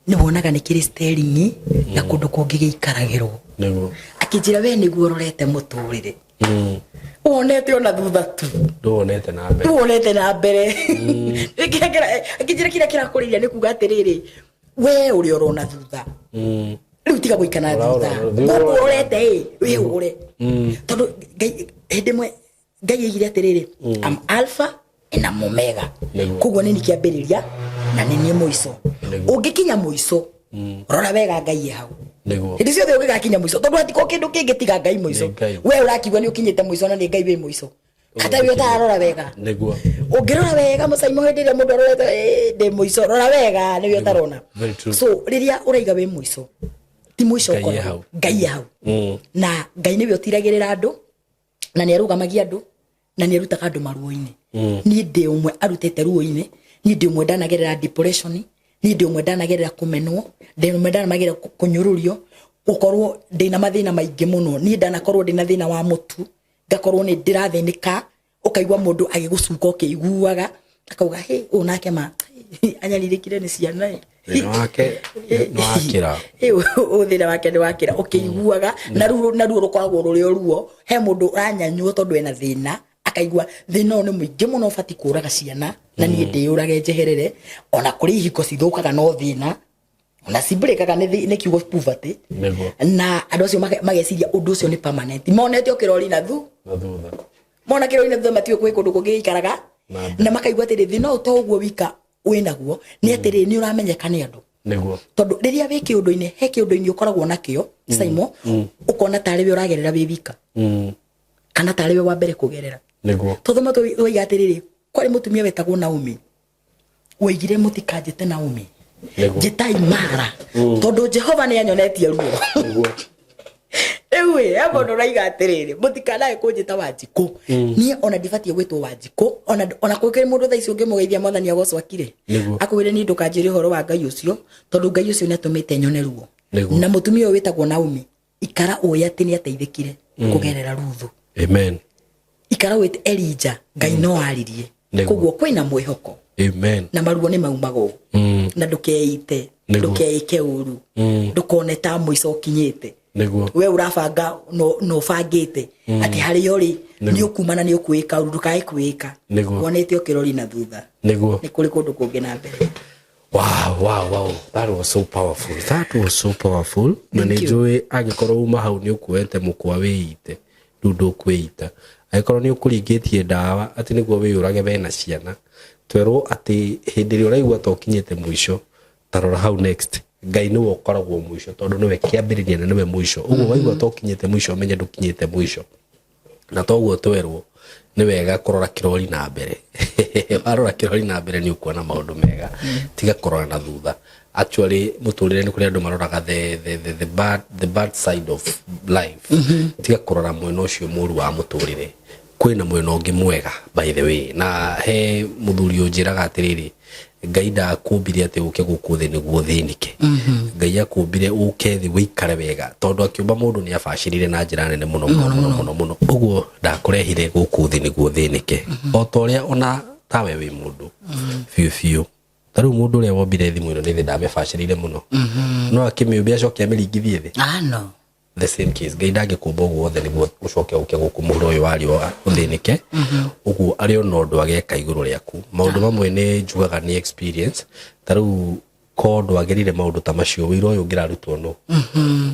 nĩ wonaga nĩ kĩrĩ steering na kũndũ kũngĩ gĩikaragĩrwo. Akĩnjĩra, "We nĩguo ũrorete mũtũrĩre, wonete ona thutha tu." Nduonete na mbere. Wonete na mbere. Akĩnjĩra kĩrĩa kĩrakũrĩria nĩ kuga atĩrĩrĩ, we ũrĩa ũrona thutha, rĩu tiga gũikara thutha. Thiĩ gũkũ ũrore. ũrorete ĩ, wĩhũgũre, tondũ Ngai hĩndĩ ĩmwe Ngai aigire atĩrĩrĩ, "Am Alpha and am Omega." Koguo nĩ niĩ kĩambĩrĩria na nĩ niĩ mũico. Ũngĩkinya mũico, rora wega, Ngai e hau. Hĩndĩ ciothe ũngĩgakinya mũico, tondũ hatikoo kĩndũ kĩngĩ tiga Ngai mũico. Nĩ Ngai. We ũrakiuga nĩ ũkinyĩte mũico na nĩ Ngai wĩ mũico, kata we ũtararora wega. Ũngĩrora wega mũcaimo, hĩndĩ ĩrĩa mũndũ arorete, "Ĩ, ndĩ mũico," rora wega, nĩwe ũtarona. Very true. So rĩrĩa ũraiga wĩ mũico, ti mũico. Ngai e ũkoragwo. hau. Ngai e hau. Na Ngai nĩwe ũtiragĩrĩra andũ, na nĩ arũgamagia andũ, na nĩ arutaga andũ maruo-inĩ. Niĩ ndĩ ũmwe arutĩte ruo-inĩ, niĩ ndĩ ũmwe ndanagerera depression, niĩ ndĩ ũmwe ndanagerera kũmenwo, ndĩ ũmwe ndanagerera kũnyũrũrio, gũkorwo ndĩna mathĩna maingĩ mũno. Niĩ ndanakorwo ndĩna thĩna wa mũtu, ngakorwo nĩ ndĩrathĩnĩka, ũkaigua mũndũ agĩgũcuka ũkĩiguaga, akauga, "Hĩ, ũyũ nake ma anyarirĩkire nĩ ciana ĩ." Thĩna wake nĩ wakĩra. Ĩ, ũyũ thĩna wake nĩ wakĩra, ũkĩiguaga na ruo, na ruo rũkoragwo rũrĩ o ruo. He mũndũ ũranyanywo tondũ ena thĩna, akaigua thĩna ũyũ nĩ mũingĩ mũno, ũbatiĩ kũraga ciana na niĩ ndĩyũrage njeherere. Ona kũrĩ ihiko cithũkaga no thĩna, ona cimbĩrĩkaga nĩ kiugo poverty. Na andũ acio mageciria ũndũ ũcio nĩ permanent, monete o kĩrori na thu Na thutha. Mona kĩrori na thutha, matiũĩ kwĩ kũndũ kũngĩ gĩikaraga. Na mbere. Na makaigua atĩrĩ, thĩna ũyũ to ũguo wika wĩnaguo, nĩ atĩrĩ, nĩ ũramenyeka nĩ andũ. Tondũ rĩrĩa wĩ kĩũndũ-inĩ, he kĩũndũ-inĩ ũkoragwo nakĩo, Saimo, ũkona tarĩ we ũragerera wĩ wika, kana tarĩ we wa mbere kũgerera. Tũthoma tũiga atĩrĩrĩ, kwarĩ mũtumia wetagwo Naomi, woigire, "Mũtikanjĩte Naomi, njĩtai Mara, tondũ Jehova nĩ anyonetie ruo." Rĩu ĩ, he mũndũ ũraiga atĩrĩrĩ, "Mũtikanae kũnjĩta Wanjikũ, niĩ ona ndibatiĩ gwĩtwo Wanjikũ." Ona kũngĩ mũndũ thaa ici ũngĩmũgeithia, "Mwathani agocwo," akire. Akwĩre, "Niĩ ndũkanjĩre ũhoro wa Ngai ũcio, tondũ Ngai ũcio nĩ atũmĩte nyone ruo." Na mũtumia ũyũ wĩtagwo Naomi, ikara ũĩ atĩ nĩ ateithĩkire kũgerera Ruthu. Amen. Ikara ũĩ Elija, Ngai no aririe. Koguo kwĩna mwĩhoko. Amen. Na maruo nĩ maumagwo. Na ndũkeite. Ndũkeike ũru, ndũkone ta mũico ũkinyĩte. We ũrabanga no ũbangĩte atĩ harĩa ũrĩ nĩ ũkuma na nĩ ũkwĩka ũru, ndũkae kwĩka. Wonete ũkĩrori na thutha. Nĩ kũrĩ kũndũ kũngĩ na mbere. Wow. That was so powerful. That was so powerful. Na nĩ Thank you. njũĩ angĩkorwo uma hau nĩ ũkuoete mũkwa wĩite, rĩu ndũkwĩita. Angĩkorwo nĩ ũkũringĩtie ndawa atĩ nĩguo wĩyũrage wena ciana, twerwo atĩ hĩndĩ ĩrĩa ũraigua ta ũkinyĩte mũico, ta rora hau next. Ngai nĩwe ũkoragwo mũico tondũ nĩwe kĩambĩrĩria na nĩwe mũico. Ũguo waigua ta ũkinyĩte mũico, ũmenye ndũkinyĩte mũico. Na toguo twerwo nĩ wega kũrora kĩrori na mbere. Warora kĩrori na mbere nĩ ũkuona maũndũ mega, tiga kũrora na thutha. Actually, mũtũrĩre nĩ kũrĩ andũ maroraga the bad side of life. Tiga kũrora mwena ũcio mũru wa mũtũrĩre, kwĩna mwena ũngĩ mwega. By the way, na he mũthuri ũnjĩraga atĩrĩrĩ, Ngai ndakũmbire atĩ ũke gũkũ thĩ nĩguo ũthĩnĩke. Ngai akũmbire ũke thĩ wĩikare wega, tondũ akĩũmba mũndũ nĩ abacĩrire na njĩra nene mũno mũno mũno mũno mũno. Ũguo ndakũrehire gũkũ thĩ nĩguo ũthĩnĩke, o ta ũrĩa ona tawe wĩ mũndũ biũ biũ. Ta rĩu mũndũ ũrĩa wombire thimũ ĩno nĩ thĩ ndamĩbacĩrĩire mũno, no akĩmĩũmbia acoke amĩringithie thĩ. Ah, no. The same case, Ngai ndangĩkũmba ũguo wothe nĩguo ũcoke ũke gũkũ mũhuro ũyũ wa riũa ũthĩnĩke. Ũguo arĩ ona ũndũ ageka igũrũ rĩaku. Maũndũ mamwe nĩ njugaga nĩ experience. Ta rĩu ko ndwagĩrire maũndũ ta macio, wĩra ũyũ ũngĩrarutwo no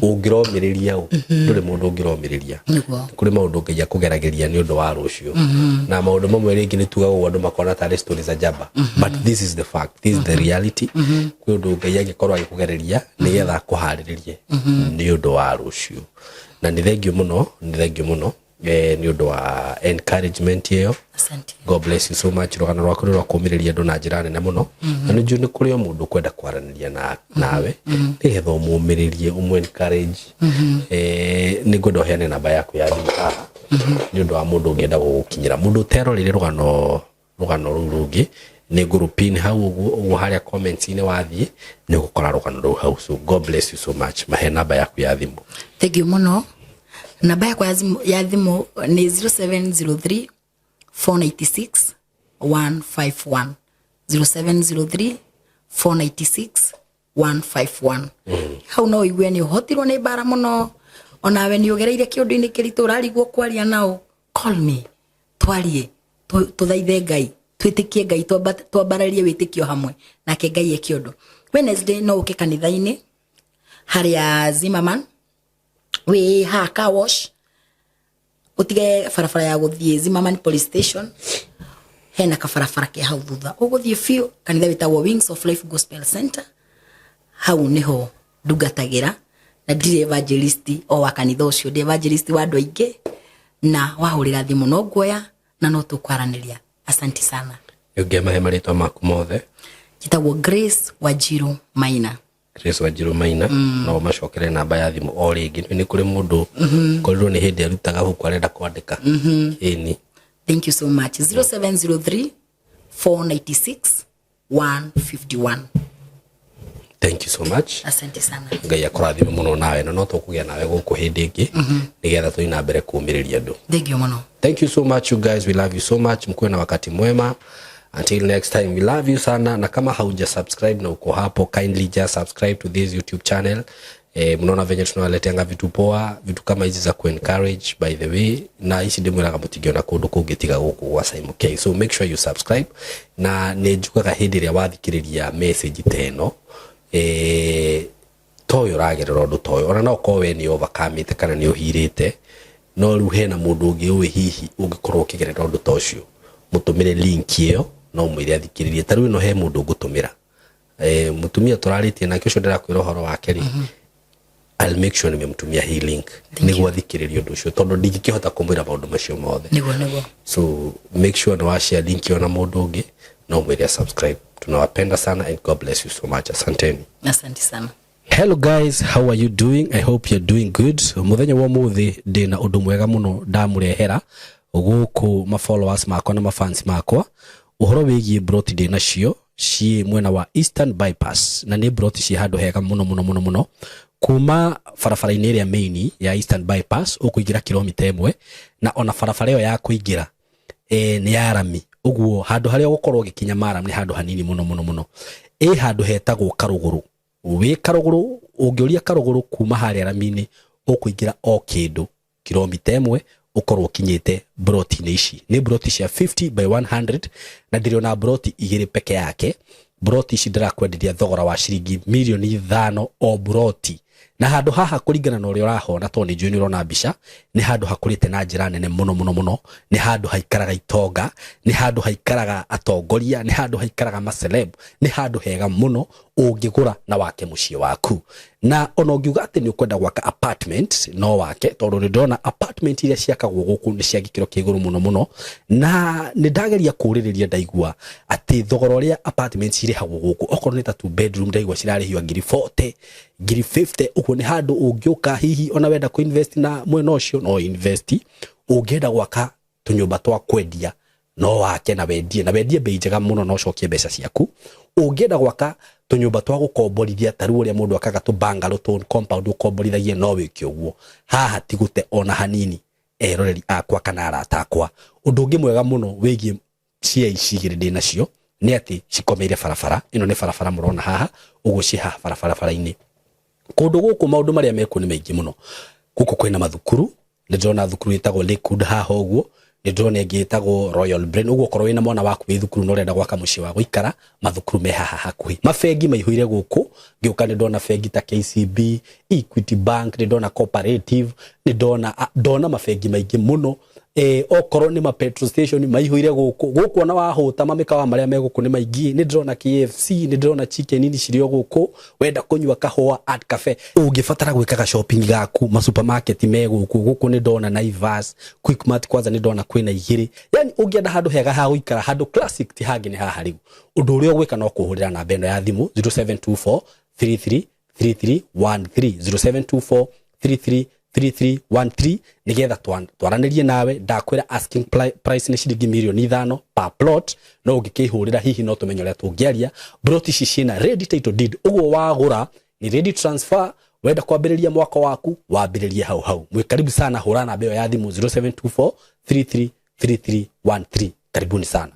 ũngĩromĩrĩria ũ? Ndũrĩ mũndũ ũngĩromĩrĩria. Kũrĩ maũndũ Ngai akũgeragĩria nĩ ũndũ wa rũciũ, na maũndũ mamwe rĩngĩ nĩ tugaga ũguo andũ makona tarĩ stories za jaba, but this is the fact, this is the reality. Kwĩ ũndũ Ngai angĩkorwo agĩkũgereria nĩgetha akũharĩrĩrie nĩ ũndũ wa rũciũ. Na nĩ thengio mũno, nĩ thengio mũno nĩ ũndũ wa encouragement ĩyo. Asante. God bless you so much. Rũgano rwaku nĩ rwa kũũmĩrĩria andũ na njĩra nene mũno, na nĩ njũĩ nĩ kũrĩ o mũndũ kwenda kwaranĩria na nawe nĩgetha ũmũmĩrĩrie, ũmũ encourage. Nĩ ngwenda ũheane namba yaku ya thimũ haha nĩ ũndũ wa mũndũ ũngĩenda gũgũkinyĩra, mũndũ ũteroreire rũgano rũu rũngĩ. Nĩ ngũrũpin hau ũguo ũguo harĩa comments-inĩ, wathiĩ nĩ ũgũkora rũgano rũu hau. So God bless you so much. Mahe namba yaku ya thimũ. Thank you mũno. Namba yakwa ya thimũ nĩ 0703 496 151, 0703 496 151. Hau no igue nĩ ũhotirwo nĩ mbara mũno, onawe nĩ ũgereire kĩũndũ-inĩ kĩritũ ũrarigwo kwaria nao, call me, twarie, tũthaithe Ngai, twĩtĩkie Ngai, twambararie wĩtĩkio hamwe nake Ngai eke ũndũ. Wednesday no ũke kanitha-inĩ harĩa Zimmerman wĩ haha car wash, utige barabara ya gũthiĩ Zimmerman Police Station, hena kabarabara ke hau thutha ũgũthiĩ biũ, kanitha wĩtagwo Wings of Life Gospel Center. Hau niho ndungatagĩra, na ndirĩ evangelist o wa kanitha ũcio, ndĩ evangelist wa andũ aingĩ. Na wahũrĩra thimũ no nguoya na no tũkwaranĩria. Asante sana. Ũngĩmahe marĩtwa maku mothe? Njĩtagwo Grace Wanjiru Maina. Grace Wanjiru Maina. No macokere namba ya thimũ o rĩngĩ, nĩ kũrĩ mũndũ korirwo nĩ hĩndĩ arutaga huku arenda kwandĩka. Ĩni. Thank you so much. 0703 496 151. Thank you so much. Asante sana. Ngai akũrathime mũno nawe, na no tũkũgĩa nawe gũkũ hĩndĩ ĩngĩ nĩgetha tũthiĩ na mbere kũũmĩrĩria andũ. Thank you mũno. Thank you so much, you guys. We love you so much. Mkuwe na wakati mwema. Until next time, we love you sana. Na kama hauja subscribe na uko hapo, kindly just subscribe to this YouTube channel. Mnaona venye tunawaleteanga vitu poa, vitu kama hizi za kuencourage. By the way, na ici ndimwĩraga mũtingĩona kũndũ kũngĩ tiga gũkũ gwa Simon K. So make sure you subscribe. Na nĩ njugaga hĩndĩ ĩrĩa wathikĩrĩria message ta ĩno, ta ũyũ ũragerera ũndũ ta ũyũ, ona no ũkorwo we nĩ overcome kana nĩ ũhirĩte, no rĩu hena mũndũ ũngĩ ũĩ hihi ũngĩkorwo ũkĩgerera ũndũ ta ũcio, mũtũmĩre link ĩyo no mwĩre athikĩrĩrie. Ta rĩu ĩno he mũndũ ngũtũmĩra, mũtumia tũrarĩtie nake ũcio ndĩrakwĩra ũhoro wake rĩ, I'll make sure nimemtumia hii link nĩguo athikĩrĩrie ũndũ ũcio, tondũ ndingĩkĩhota kũmwĩra maũndũ macio mothe. Nĩguo. So make sure nĩ wa share link ĩyo na mũndũ ũngĩ no mwĩre subscribe. Tunawapenda sana and God bless you so much. Asanteni. Asante sana. Hello guys, how are you doing? I hope you're doing good. Muthenya wa muthi ndina undu mwega muno ndamurehera guku ma followers makwa na ma fans makwa, uhoro wigie broti ndi nacio ciĩ mwena wa Eastern Bypass, na nĩ broti ciĩ handũ hega mũno mũno mũno mũno. Kuma barabara-inĩ ĩrĩa main ya Eastern Bypass ũkũingĩra kilomita 1, na ona barabara ĩyo ya kũingĩra nĩ ya rami. Ũguo handũ harĩa ũgũkorwo ũgĩkinya maram nĩ handũ hanini mũno mũno mũno. Ĩ handũ hetagwo Karũgũrũ. Wĩ Karũgũrũ, ũngĩũria Karũgũrũ kuma harĩa rami-inĩ, ũkũingĩra o kĩndũ kilomita ĩmwe ũkorwo ũkinyĩte broti-inĩ ici. Nĩ broti cia 50 by 100 na ndĩrĩ ona broti igĩrĩ peke yake. Broti ici ndĩrakwenderia thogora wa ciringi mirioni 5 o broti. Na handũ haha kũringana na ũrĩa ũrahona, tondũ nĩ njũĩ nĩ ũrona mbica, nĩ handũ hakũrĩte na njĩra nene mũno mũno mũno. Nĩ handũ haikaraga itonga, nĩ handũ haikaraga atongoria, nĩ handũ haikaraga maceleb, nĩ handũ hega mũno ũngĩgũra na wake mũciĩ waku. Na ona ũngiuga atĩ nĩ ũkwenda gwaka apartment, no wake, tondũ nĩ ndĩrona apartment iria ciakagwo gũkũ nĩ cia gĩkĩro kĩa igũrũ mũno mũno. Na nĩ ndageria kũũrĩrĩria, ndaigua atĩ thogora ũrĩa apartment cirĩhagwo gũkũ, okorwo nĩ ta two bedroom, ndaigua cirarĩhio ngiri 40, ngiri 50. Ũguo nĩ handũ ũngĩũka hihi ona wenda kũ invest na mwena ũcio no invest. Ũngĩenda gwaka tũnyũmba twa kwendia no wake na wendie, na wendie bei njega mũno na ũcokie mbeca ciaku. Ũngĩenda gwaka tũnyũmba twa gũkomborithia, ta rĩu ũrĩa mũndũ akaga tũ bungalow, tũ compound ũkomborithagie, no wĩke ũguo. Haha ti gũte ona hanini, eroreri akwa kana arata akwa. Ũndũ ũngĩ mwega mũno wĩgiĩ cia ici igĩrĩ ndĩ nacio nĩ atĩ cikomeire barabara. Ĩno nĩ barabara mũrona haha ũguo, ciĩ haha barabara-inĩ. Kũndũ gũkũ maũndũ marĩa mekuo nĩ maingĩ mũno. Gũkũ kwĩna mathukuru, nĩ ndĩrona thukuru ĩtagwo Lakewood haha ũguo, nĩ ndĩrona ĩngĩ ĩtagwo Royal Brain. Ũguo okorwo wĩna mwana waku wĩ thukuru na ũrenda gwaka mũciĩ wa gũikara, mathukuru me haha hakuhĩ. Mabengi maihũire gũkũ. Ngĩũka nĩ ndona bengi ta KCB, Equity Bank, nĩ ndona Cooperative, nĩ ndona mabengi maingĩ mũno. Okorwo nĩ ma petrol station maihũire gũkũ. Gũkũ ona wahũta, mamĩkawa marĩa me gũkũ nĩ maingĩ. Nĩ ndĩrona KFC, nĩ ndĩrona Chicken Inn cirĩ o gũkũ. Wenda kũnyua kahũa, Art Cafe. Ũngĩbatara gwĩkaga shopping gaku, ma supermarket me gũkũ. Gũkũ nĩ ndona Naivas, Quickmart, kwanza nĩ ndona kwĩna igĩrĩ. Yani ũngĩenda handũ hega ha gũikara, handũ classic, ti hangĩ nĩ haha. Rĩu ũndũ ũrĩa ũgwĩka no kũhũrĩra namba ĩno ya thimũ 0724 33 3313, 0724 33 3313, nigetha twaranĩrie nawe. Ndakwĩra asking price nĩ ciringi mirioni 5 per plot, no ũngĩkĩhũrĩra hihi no tũmenye ũrĩa tũngĩaria. Plot ici ciĩna ready title deed, ũguo wagũra ni ready transfer. Wenda kwambĩrĩria mwaka waku, wambĩrĩrie hau hau. Mwĩ karibu sana. Hũra namba ĩyo ya thimũ 0724 33 3313. Karibuni sana.